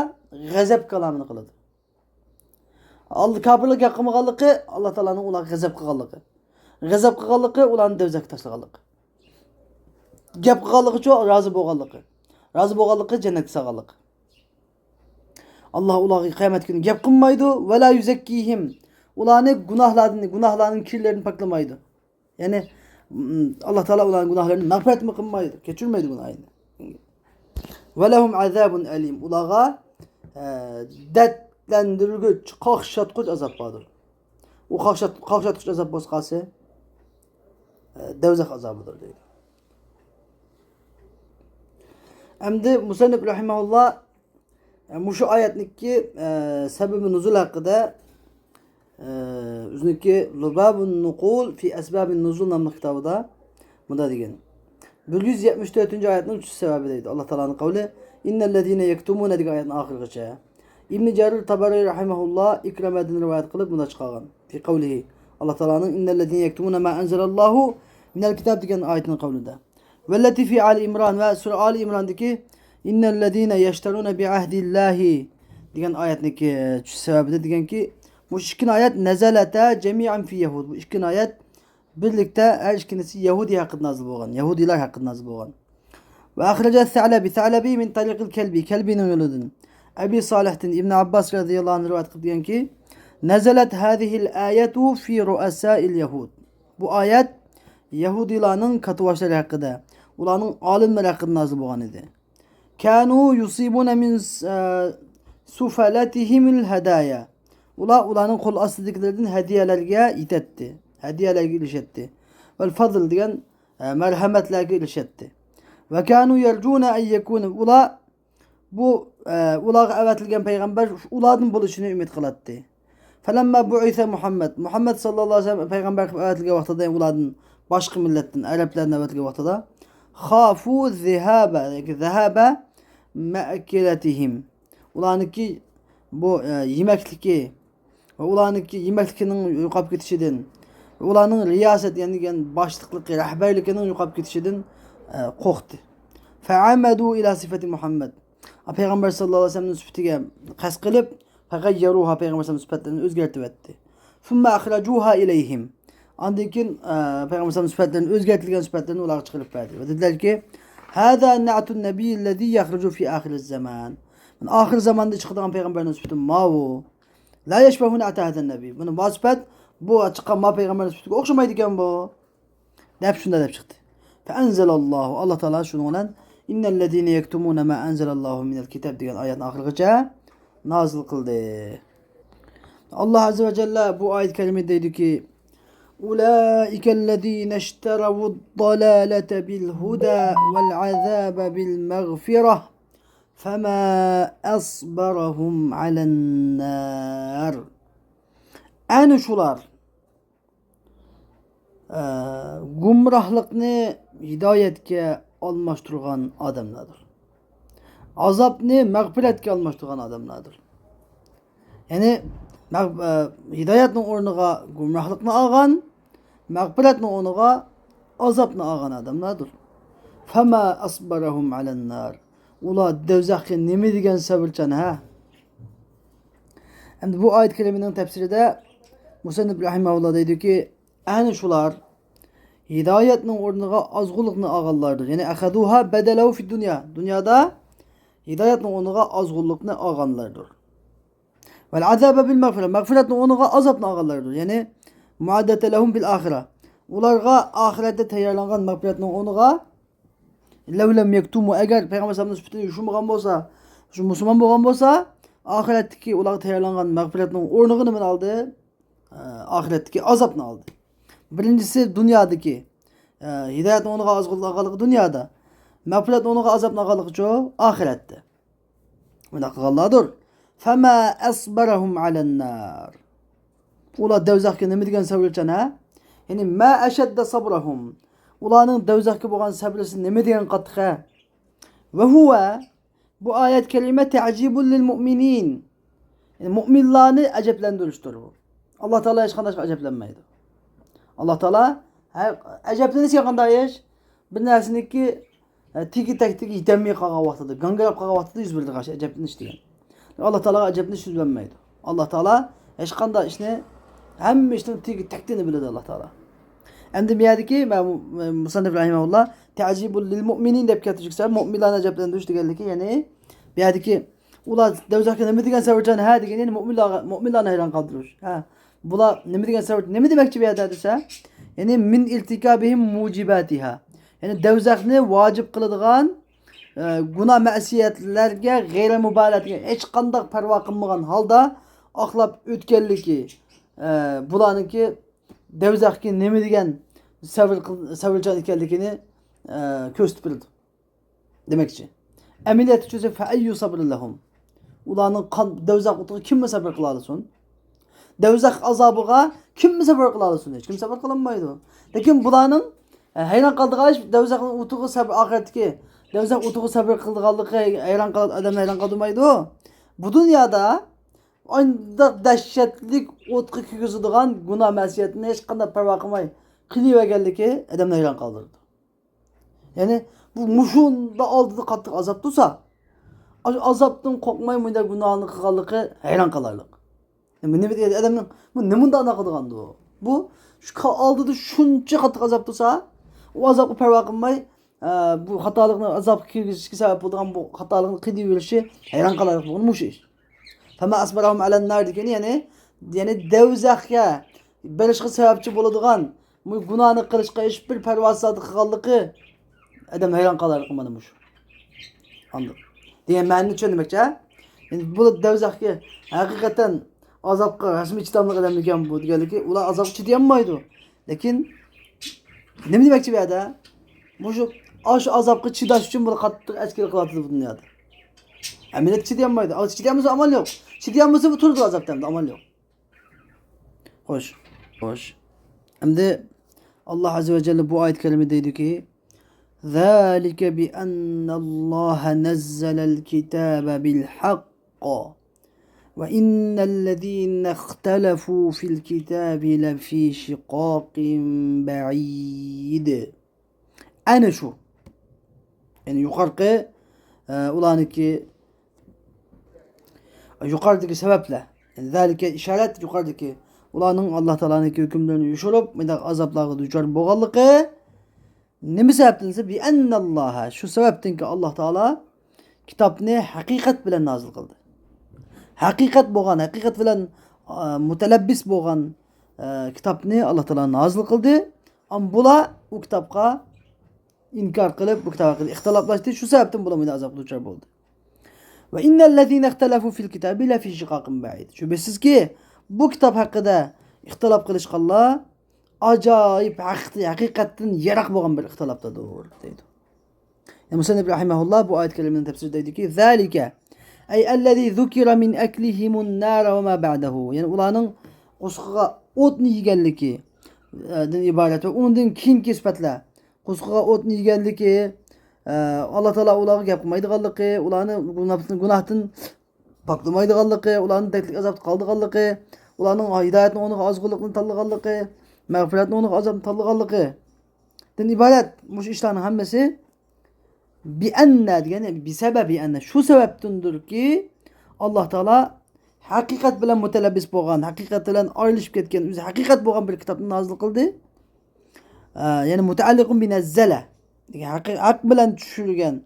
غەزەپ كالامىنى قىلىدۇ. ئاللا كاپىرلار گەپ قىلمىغانلىقى، ئاللا تائالانىڭ ئۇلارغا غەزەپ قىلغانلىقى. غەزەپ قىلغانلىقى، ئۇلارنى دەۋزەككە تاشلىغانلىقى. گەپ قىلغانلىقىچۇ، رازى بولغانلىقى. رازى بولغانلىقى، جەننەتكە سالغانلىقى. ئاللا ئۇلارغا قىيامەت كۈنى گەپ قىلمايدۇ. ۋەلا يۇزەككىھىم. ئۇلارنى گۇناھلاردىن، گۇناھلارنىڭ كىرلىرىدىن پاكلىمايدۇ. يەنى، ئم، ئاللا تائالا ئۇلارنىڭ گۇناھلىرىنى مەغپىرەتمۇ قىلمايدۇ، كەچۈرمەيدۇ گۇناھىنى. ۋەلەھۇم ئەزابۇن ئەلىم. ئۇلارغا، ئە، دەردلەندۈرگۈچ، قاقشاتقۇچ ئازاب باردۇر. ئۇ قاقشات-، قاقشاتقۇچ ئازاب بولسا قايسى؟ ئە، دەۋزەخ ئازابىدۇر دەيدۇ. ئەمدى مۇسەننىپ رەھىمەھۇللا ئە، مۇشۇ ئايەتنىڭكى، ئە، سەبەبى نۇزۇل ھەققىدە، ئە، ئۆزىنىڭكى لۇبابۇن نۇقۇل فى ئەسبابىن نۇزۇل ناملىق كىتابىدا مۇنداق دېگەن. بىر يۈز يەتمىش تۆتىنچى ئايەتنىڭ ئۈچىنچى سەۋەبى دەيدۇ. ئاللا تائالانىڭ قەۋلى، ئىننەللەزىنە يەكتۇمۇنە دېگەن ئايەتنىڭ ئاخىرىغىچە. ئىبنى جەرىر تابەرى رەھىمەھۇللا ئىكرىمەدىن رىۋايەت قىلىپ مۇنداق چىقارغان. فى قەۋلىھى. ئاللا تائالانىڭ ئىننەللەزىنە يەكتۇمۇنە ما ئەنزەلەللاھۇ مىنەل كىتاب دېگەن ئايىتىنىڭ قەۋلىدە. ۋەللەتى فى ئالى ئىمران ۋە سۈرە ئالى ئىمراندىكى ئىننەللەزىنە يەشتەرۇنە بىئەھدىللاھى دېگەن ئايەتنىڭكى چۈشۈش سەۋەبىدە دېگەنكى، مۇشۇ ئىككىنى ئايەت نەزەلەتە جەمىئەن فى يەھۇد. بۇ ئىككىنى ئايەت بىرلىكتە ھەر ئىككىلىسى يەھۇدىي ھەققىدە نازىل بولغان، يەھۇدىيلار ھەققىدە نازىل بولغان. ۋە ئەخرەجە سەلەبى، سەلەبى مىن تەرىقىل كەلبى، كەلبىنىڭ يولىدىن. ئەبى سالىھتىن ئىبنى ئابباس رەزىياللاھۇ ئەنھۇ رىۋايەت قىلىپ دېگەنكى، نەزەلەت ھازىھىل ئايەتۇ فى رۇئەسائىل يەھۇد. بۇ ئايەت يەھۇدىيلارنىڭ كاتتىباشلىرى ھەققىدە، ئۇلارنىڭ ئالىملىرى ھەققىدە نازىل بولغان ئىدى. كانۇ يۇسىبۇنە مىن، ئە، سۇفەلەتىھىمىل ھەدايا. ئۇلار ئۇلارنىڭ قول ئاستىدىكىلىرىدىن ھەدىيەلەرگە يېتەتتى. ھەدىيەلەرگە ئېرىشەتتى. ۋەل فەزل دېگەن، ئە، مەرھەمەتلەرگە ئېرىشەتتى. وكانوا يرجون أن يكون، ئۇلار بۇ، ئە، ئۇلارغا ئەۋەتىلگەن پەيغەمبەر ئۇلاردىن بولۇشىنى ئۈمىد قىلاتتى. فلما بعث محمد، مۇھەممەد ساللاللاھۇ ئەلەيھى ۋەسەللەم پەيغەمبەر قىلىپ ئەۋەتىلگەن ۋاقتىدا، ئۇلاردىن، باشقا مىللەتتىن، ئەرەبلەردىن ئەۋەتىلگەن ۋاقتىدا، خافوا ذهاب، ياكى ذهاب مأكلتهم، ئۇلارنىڭكى بۇ، ئە، يېمەكلىكى ۋە ئۇلارنىڭكى يېمەكلىكىنىڭ يوقاپ كېتىشىدىن، ۋە ئۇلارنىڭ رىياسەت، يەنى دېگەن باشلىقلىقى، رەھبەرلىكىنىڭ يوقاپ كېتىشىدىن، ئە، قورقتى. فعمدوا إلى صفة محمد، پەيغەمبەر ساللاللاھۇ ئەلەيھى ۋەسەللەمنىڭ سۈپىتىگە قەست قىلىپ، فغيروها، پەيغەمبەر ئەلەيھىسسالام سۈپەتلىرىنى ئۆزگەرتىۋەتتى. ثم أخرجوها إليهم، ئاندىن كېيىن، ئە، پەيغەمبەر ئەلەيھىسسالام سۈپەتلىرىنى، ئۆزگەرتىلگەن سۈپەتلىرىنى ئۇلارغا چىقىرىپ بەردى ۋە دېدىلەركى، هذا نعت النبي الذي يخرج في آخر الزمان، مانا ئاخىر زاماندا چىقىدىغان پەيغەمبەرنىڭ سۈپىتى ماۋۇ. لا يشبه نعت هذا النبي، بۇنى ما سۈپەت، بۇ چىققان ما پەيغەمبەرنىڭ سۈپىتىگە ئوخشىمايدىكەن بۇ، دەپ شۇنداق دەپ چىقتى. فأنزل الله، ئاللا تائالا شۇنىڭ بىلەن إن الذين يكتمون ما أنزل الله من الكتاب دېگەن ئايەتنىڭ ئاخىرىغىچە نازىل قىلدى. ئاللا ئەززە ۋە جەللە بۇ ئايەت كەرىمىدە دەيدۇكى، أولئك الذين اشتروا الضلالة بالهدى والعذاب بالمغفرة فما أصبرهم على النار. ئەنە شۇلار، ئە، گۇمراھلىقنى ھىدايەتكە ئالماشتۇرغان ئادەملەردۇر. ئازابنى مەغپىرەتكە ئالماشتۇرغان ئادەملەردۇر. يەنى، مەغ-، ئە، ھىدايەتنىڭ ئورنىغا گۇمراھلىقنى ئالغان، مەغپىرەتنىڭ ئورنىغا ئازابنى ئالغان ئادەملەردۇر. فما أصبرهم على النار. ئۇلار دوزاخقا نېمە دېگەن سەۋرچان، ھە؟ ئەمدى بۇ ئايەت كەرىمىنىڭ تەپسىرىدە مۇسەننىپ رەھىمەھۇللا دەيدۇكى، ئەنە شۇلار ھىدايەتنىڭ ئورنىغا ئازغۇنلۇقنى ئالغانلاردۇر. يەنى أخذوها بدله في الدنيا، دۇنيادا ھىدايەتنىڭ ئورنىغا ئازغۇنلۇقنى ئالغانلاردۇر. والعذاب بالمغفرة، مەغپىرەتنىڭ ئورنىغا ئازابنى ئالغانلاردۇر. يەنى معدة لهم في الآخرة، ئۇلارغا ئاخىرەتتە تەييارلانغان مەغپىرەتنىڭ ئورنىغا لو لم يكتموا، ئەگەر پەيغەمبەر ئەلەيھىسسالامنىڭ سۈپىتىنى يوشۇرمىغان بولسا، شۇ مۇسۇلمان بولغان بولسا، ئاخىرەتتىكى ئۇلارغا تەييارلانغان مەغپىرەتنىڭ ئورنىغا نېمىنى ئالدى؟ ئە، ئاخىرەتتىكى ئازابنى ئالدى. بىرىنچىسى دۇنيادىكى، ئە، ھىدايەتنىڭ ئورنىغا ئازغۇنلۇقنى ئالغانلىقى دۇنيادا. مەغپىرەتنىڭ ئورنىغا ئازابنى ئالغانلىقىچۇ؟ ئاخىرەتتە. مۇنداق قىلغانلاردۇر. فما أصبرهم على النار. ئۇلار دوزاخقا نېمە دېگەن سەۋرچان، ھە؟ يەنى ما أشد صبرهم. ئۇلارنىڭ دوزاخقا بولغان سەۋرسى نېمە دېگەن قاتتىق، ھە؟ وهو، بۇ ئايەت كەرىمە تعجيب للمؤمنين. يەنى مۇئمىنلارنى ئەجەبلەندۈرۈشتۇر بۇ. ئاللا تائالا ھېچقانداق ئىشقا ئەجەبلەنمەيدۇ. ئاللا تائالا، ھە، ئەجەبلىنىشكە قانداق ئىش؟ بىر نەرسىنىڭكى، ھە، تېگى تەكتىگە يېتەلمەي قالغان ۋاقتىدا، گاڭگىراپ قالغان ۋاقتىدا يۈز بېرىدىغان ئىش ئەجەبلىنىش دېگەن. ئاللا تائالاغا ئەجەبلىنىش يۈز بەرمەيدۇ. ئاللا تائالا ھېچقانداق ئىشنى، ھەممە ئىشنىڭ تېگى تەكتىنى بىلىدۇ ئاللا تائالا. ئەمدى بۇ يەردىكى مۇسەننىپ رەھىمەھۇللا تعجيب للمؤمنين دەپ كەلتۈرۈشكە سەۋەب، مۇئمىنلارنى ئەجەبلەندۈرۈش دېگەنلىكى، يەنى بۇ يەردىكى ئۇلار دوزاخقا نېمە دېگەن سەۋرچان، ھە، دېگەن، يەنى مۇئمىنلارغا، مۇئمىنلارنى ھەيران قالدۇرۇش. ھە، بۇلار نېمە دېگەن سەۋر، نېمە دېمەكچى بۇ يەردە دېسە، يەنى من ارتكابهم موجباتها. يەنى دوزاخنى ۋاجىپ قىلىدىغان، ئە، گۇناھ مەسىيەتلەرگە غەيرىي مۇبالىغە، ھېچقانداق پەرۋا قىلمىغان ھالدا ئاقلاپ ئۆتكەنلىكى، ئە، بۇلارنىڭكى دوزاخقا نېمە دېگەن سەۋر قىل-، سەۋرچان ئىكەنلىكىنى، ئە، كۆرسىتىپ بېرىدۇ. دېمەكچى. ئەمەلىيەتتە چۈشىسە، فأي صبر لهم. ئۇلارنىڭ قان-، دوزاخ ئوتىغا كىممۇ سەبر قىلالىسۇن؟ دوزاخ ئازابىغا كىممۇ سەبر قىلالىسۇن؟ ھېچكىم سەبر قىلالمايدۇ. لېكىن بۇلارنىڭ، ئە، ھەيران قالىدىغان ئىش، دوزاخنىڭ ئوتىغا سەبر، ئاخىرەتتىكى دوزاخ ئوتىغا سەبر قىلىدىغانلىقى ھەيران قال-، ئادەمنى ھەيران قالدۇرمايدۇ. بۇ دۇنيادا ئانداق دەھشەتلىك ئوتقا كىرگۈزىدىغان گۇناھ مەسىيەتنى ھېچقانداق پەرۋا قىلماي قىلىۋەرگەنلىكى ئادەمنى ھەيران قالدۇرىدۇ. يەنى بۇ مۇشۇنداق ئالدىدا قاتتىق ئازاب تۇرسا، ئاشۇ ئازابتىن قورقماي مۇنداق گۇناھنى قىلغانلىقى ھەيران قالارلىق. نېمە، نېمە دېگەن ئادەمنىڭ، بۇ نېمە مۇنداق قىلىدىغاندۇ؟ بۇ شۇ ئالدىدا شۇنچە قاتتىق ئازاب تۇرسا، ئۇ ئازابقا پەرۋا قىلماي، ئە، بۇ خاتالىقنى، ئازابقا كىرگۈزۈشكە سەۋەب بولىدىغان بۇ خاتالىقنى قىلىۋېرىشى ھەيران قالارلىق بولغىنى مۇشۇ ئىش. فما أصبرهم على النار دېگىنى، يەنى، يەنى دوزاخقا بېرىشقا سەۋەبچى بولىدىغان بۇ گۇناھنى قىلىشقا ھېچبىر پەرۋاسىز ھالدا قىلغانلىقى ئادەم ھەيران قالارلىق مانا مۇشۇ. ئاندىن دېگەن مەنىنى چۈشەندۈرمەكچى، ھە؟ يەنى بۇ دوزاخقا ھەقىقەتەن ئازابقا رەسمىي چىداملىق ئادەم ئىكەن بۇ دېگەنلىكى، ئۇلار ئازابقا چىدىيالمايدۇ. لېكىن نېمە دېمەكچى بۇ يەردە؟ مۇشۇ ئاشۇ ئازابقا چىداش ئۈچۈن بۇلار قاتتىق ئەسكىلىك قىلىۋاتىدۇ بۇ دۇنيادا. ئەمەلىيەتتە چىدىيالمايدۇ. ئا، چىدىيالمىسا ئامال يوق. چىدىيالمىسا بۇ تۇرىدۇ ئازابتا ئەمدى، ئامال يوق. خوش، خوش. ئەمدى ئاللا ئەززە ۋە جەللە بۇ ئايەت كەرىمە دەيدۇكى، ذلك بأن الله نزل الكتاب بالحق وإن الذين اختلفوا في الكتاب لفي شقاق بعيد. ئەنە شۇ. يەنى يۇقىرىقى، ئە، ئۇلارنىڭكى، يۇقىرىدىكى سەۋەبلەر. يەنى ذلك ئىشارەت يۇقىرىدىكى. ئۇلارنىڭ ئاللا تائالانىڭكى ھۆكۈملىرىنى يوشۇرۇپ، مۇنداق ئازابلارغا دۇچار بولغانلىقى نېمە سەۋەبتىن دېسە، بىئەننەللاھە، شۇ سەۋەبتىنكى ئاللا تائالا كىتابنى ھەقىقەت بىلەن نازىل قىلدى. ھەقىقەت بولغان، ھەقىقەت بىلەن، ئە، مۇتەلەببىس بولغان، ئە، كىتابنى ئاللا تائالا نازىل قىلدى. ئەمما بۇلار ئۇ كىتابقا ئىنكار قىلىپ، بۇ كىتاب ھەققىدە ئىختىلاپلاشتى. شۇ سەۋەبتىن بۇلار مۇنداق ئازابقا دۇچار بولدى. وإن الذين اختلفوا في الكتاب لفي شقاق بعيد. شۈبھىسىزكى، بۇ كىتاب ھەققىدە ئىختىلاپ قىلىشقانلار ئاجايىپ ھەق-، ھەقىقەتتىن يىراق بولغان بىر ئىختىلاپتادۇر، دەيدۇ. يەنى مۇسەننىپ رەھىمەھۇللا بۇ ئايەت كەرىمىنىڭ تەپسىرىدە دەيدۇكى، ذلك أي الذي ذكر من أكلهم النار وما بعده. يەنى ئۇلارنىڭ قورسىقىغا ئوتنى يېگەنلىكى، ئە، دىن ئىبارەت ۋە ئۇنىڭدىن كېيىنكى سۈپەتلەر. قورسىقىغا ئوتنى يېگەنلىكى، ئە، ئاللا تائالا ئۇلارغا گەپ قىلمايدىغانلىقى، ئۇلارنى گۇناھ-، گۇناھتىن پاكلىمايدىغانلىقى، ئۇلارنى تەكلىك ئازابتا قالدۇرغانلىقى، ئۇلارنىڭ ھىدايەتنىڭ ئورنىغا ئازغۇنلۇقنى تاللىغانلىقى، مەغپىرەتنىڭ ئورنىغا ئازابنى تاللىغانلىقى دىن ئىبارەت. مۇشۇ ئىشلارنىڭ ھەممىسى بىئەننە دېگەن، يەنى بىسەبەبى ئەننە، شۇ سەۋەبتىندۇركى، ئاللا تائالا ھەقىقەت بىلەن مۇتەلەببىس بولغان، ھەقىقەت بىلەن ئايرىلىشىپ كەتكەن، ئۆزى ھەقىقەت بولغان بىر كىتابنى نازىل قىلدى. ئە، يەنى مۇتەئەللىقۇن بىنەززەلە. ھەق، ھەق بىلەن چۈشۈرگەن،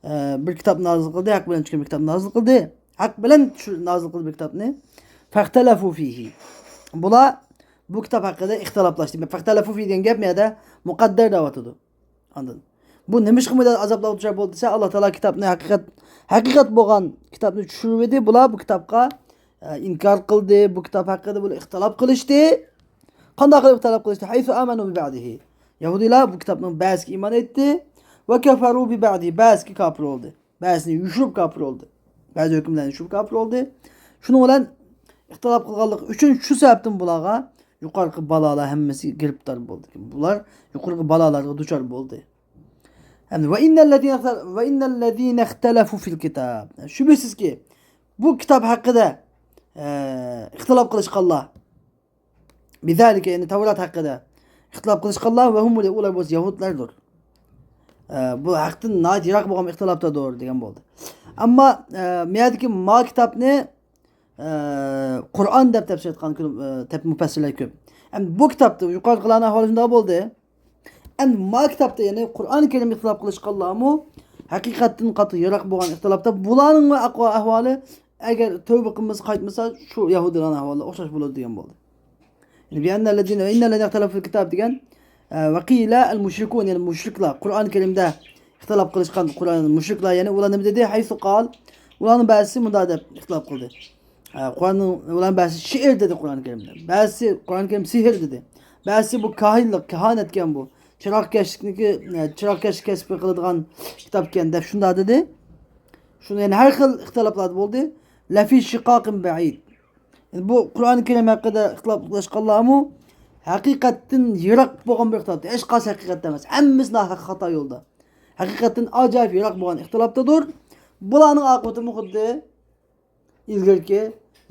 ئە، بىر كىتاب نازىل قىلدى، ھەق بىلەن چۈشكەن بىر كىتاب نازىل قىلدى. ھەق بىلەن چۈشۈر-، نازىل قىلدى بىر كىتابنى. فەختەلەفۇ فىھى. بۇلار بۇ كىتاب ھەققىدە ئىختىلاپلاشتى. فەختەلەفۇ فىھى دېگەن گەپ مۇ يەردە مۇقەددەر دەۋاتىدۇ. ئاندىن بۇ نېمىشقا مۇنداق ئازابلارغا دۇچار بولدى دېسە، ئاللا تائالا كىتابنى ھەقىقەت، ھەقىقەت بولغان كىتابنى چۈشۈرۈۋىدى. بۇلار بۇ كىتابقا، ئە، ئىنكار قىلدى. بۇ كىتاب ھەققىدە بۇلار ئىختىلاپ قىلىشتى. قانداق قىلىپ ئىختىلاپ قىلىشتى؟ حيث آمنوا ببعضه. يەھۇدىيلار بۇ كىتابنىڭ بەزىسىگە ئىمان ئېيتتى. وكفروا ببعضه. بەزىسىگە كاپىر بولدى. بەزىسىنى يوشۇرۇپ كاپىر بولدى. بەزى ھۆكۈملەرنى يوشۇرۇپ كاپىر بولدى. شۇنىڭ بىلەن ئىختىلاپ قىلغانلىقى ئۈچۈن شۇ سەۋەبتىن بۇلارغا يۇقىرىقى بالالار ھەممىسى گىرىپتار بولدى. بۇلار يۇقىرىقى بالالارغا دۇچار بولدى. ھەم وإن الذين اختل-، وإن الذين اختلفوا في الكتاب. شۈبھىسىزكى، بۇ كىتاب ھەققىدە، ئە، ئىختىلاپ قىلىشقانلار، بذلك، يەنى تەۋرات ھەققىدە ئىختىلاپ قىلىشقانلار، وهم، ئۇلار بولسا يەھۇدلەردۇر. ئە، بۇ ھەقتىن ناھايىتى يىراق بولغان ئىختىلاپتادۇر دېگەن بولدى. ئەمما، ئە، مۇ يەردىكى ما كىتابنى، ئە، قۇرئان دەپ تەپسىر ئېيتقان كۆپ، ئە، تەپ-، مۇپەسسىرلەر كۆپ. ئەمدى بۇ كىتابتا يۇقىرىقىلارنىڭ ئەھۋالى شۇنداق بولدى. ئەمدى ما كىتابتا، يەنى قۇرئان كەرىم ئىختىلاپ قىلىشقانلارمۇ ھەقىقەتتىن قاتتىق يىراق بولغان ئىختىلاپتا، بۇلارنىڭ ئەقۋا-، ئەھۋالى ئەگەر تەۋبە قىلمىسا، قايتمىسا، شۇ يەھۇدىيلارنىڭ ئەھۋالى ئوخشاش بولىدۇ دېگەن بولدى. يەنى بىئەننەللەزىنە، ئىننەللەزىنە ئىختەلەفۇ فىل كىتاب دېگەن، ئە، ۋەقىلە ئەل مۇشرىكۇن، يەنى مۇشرىكلار، قۇرئان كەرىمدە ئىختىلاپ قىلىشقان قۇرئان مۇشرىكلار، يەنى ئۇلار نېمە دېدى؟ ھەيسۇ قال، ئۇلارنىڭ بەزىسى مۇنداق دەپ ئىختىلاپ قىلدى. ئە، قۇرئاننىڭ، ئۇلارنىڭ بەزىسى شېئىر دېدى قۇرئان كەرىمدە. بەزىسى قۇرئان كەرىم سېھىر دېدى. بەزىسى بۇ كاھىنلىق، كاھانەتكەن بۇ. چىراغكەشلىكنىكى، ئە، چىراغكەش كەسپى قىلىدىغان كىتابكەن دەپ شۇنداق دېدى. شۇنى يەنە ھەر خىل ئىختىلاپلار بولدى. لەفى شىقاقىن بەئىد. بۇ قۇرئان كەرىم ھەققىدە ئىختىلاپ قىلىشقانلارمۇ ھەقىقەتتىن يىراق بولغان بىر ئىختىلاپ. ھېچقايسى ھەقىقەتتە ئەمەس. ھەممىسى ناھەق خاتا يولدا. ھەقىقەتتىن ئاجايىپ يىراق بولغان ئىختىلاپتىدۇر. بۇلارنىڭ ئاقىۋىتىمۇ خۇددى ئىلگىرىكى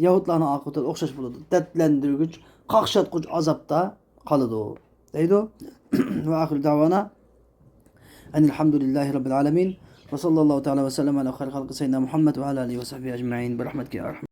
يەھۇدلارنىڭ ئاقىۋىتىگە ئوخشاش بولىدۇ. دەردلەندۈرگۈچ، قاقشاتقۇچ ئازابتا قالىدۇ، دەيدۇ. وآخر دعوانا أن الحمد لله رب العالمين. وصلى الله تعالى وسلم على خير خلقه سيدنا محمد وعلى آله وصحبه أجمعين. برحمتك يا أرحم